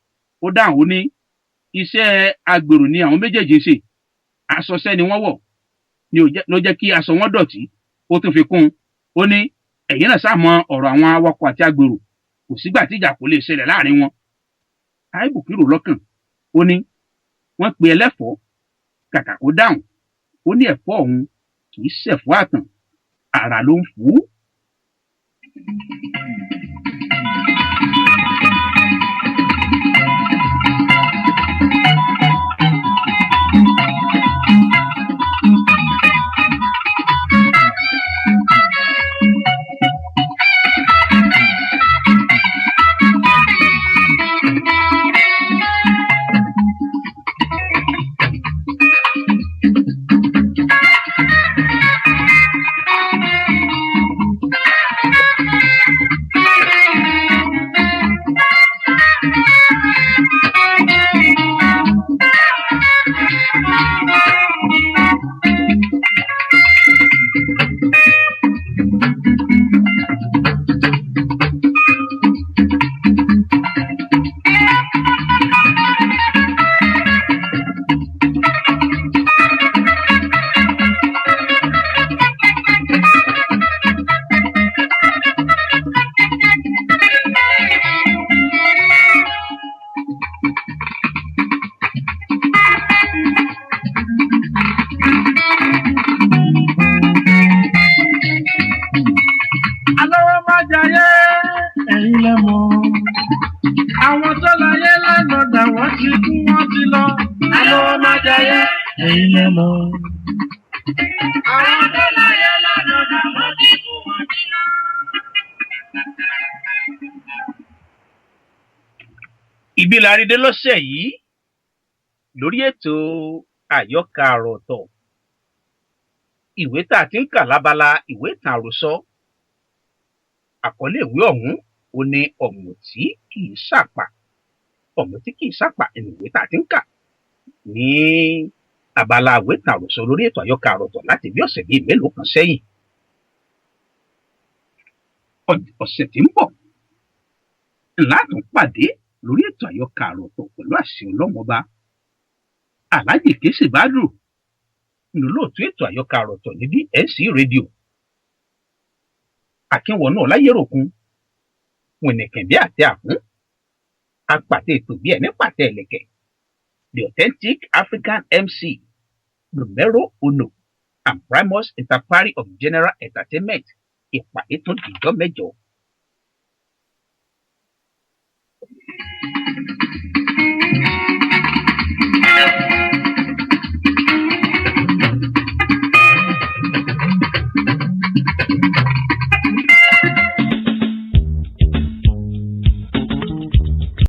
Ó dáhùn, ó ní iṣẹ́ agbèrò ni àwọn méjèèjì ń ṣe. Aṣọṣẹ́ ni wọ́n wọ̀ ni ló jẹ́ kí aṣọ wọn dọ̀tí. Ó tún fi kún un, ó ní, "Ẹ̀yin náà sá mọ ọ̀rọ̀ àwọn awakọ̀ àti agbèrò, kò sígbà tí ìjà kò lè ṣẹlẹ̀ láàrin wọn." Àìbùkì rò lọ́kàn, ó ní Wọ́n pe ẹlẹ́fọ̀ọ́, kàkà kó dáhùn, ó ní ẹ̀fọ́ òun kì í ṣẹ̀fọ́ àtàn, ara ló ń fú. Alówó má jayé, ẹ̀yin lẹ mọ̀. Àwọn tó láyé lánàá dà, wọ́n ti kú, wọ́n ti lọ. Alówó má jayé, ẹ̀yin lẹ mọ̀. Àwọn tó láyé lánàá dà, wọ́n ti kú, wọ́n ti lọ. Ibi la rí dé lọ́sẹ̀ yìí lórí ètò àyọkà àròtọ̀, ìwé tá a ti ń kà lábala ìwé ìtàn àròsọ. Àkọlé ìwé ọ̀hún ò ní Ọ̀mùtí Kì Í Sàpà. Ọ̀mùtí Kì Í Sàpà ní ìwé tá a ti ń kà ní abala ìwé ìtàn àròsọ lórí ètò àyọkà àròtọ̀ láti bí ọ̀sẹ̀ bíi mélòó kan sẹ́yìn. Ọ̀sẹ̀ tí ń bọ̀ ńlá tún pàdé lórí ètò àyọkà àròtọ̀ pẹ̀lú àṣẹ Ọlọ́run Ọba. Alhaji Kese Badru lólóòtú ètò àyọkà àròtọ̀ ní DNC Radio. Akínwọnú Ọláyẹrọkun wìnìkìn bí àti àkún apàtẹ ètò bí ẹni pàtẹ ẹlẹkẹ, the authentic African MC numero uno and primus inter pares of general entertainment. Ìpàdé tún dìjọ́ mẹ́jọ.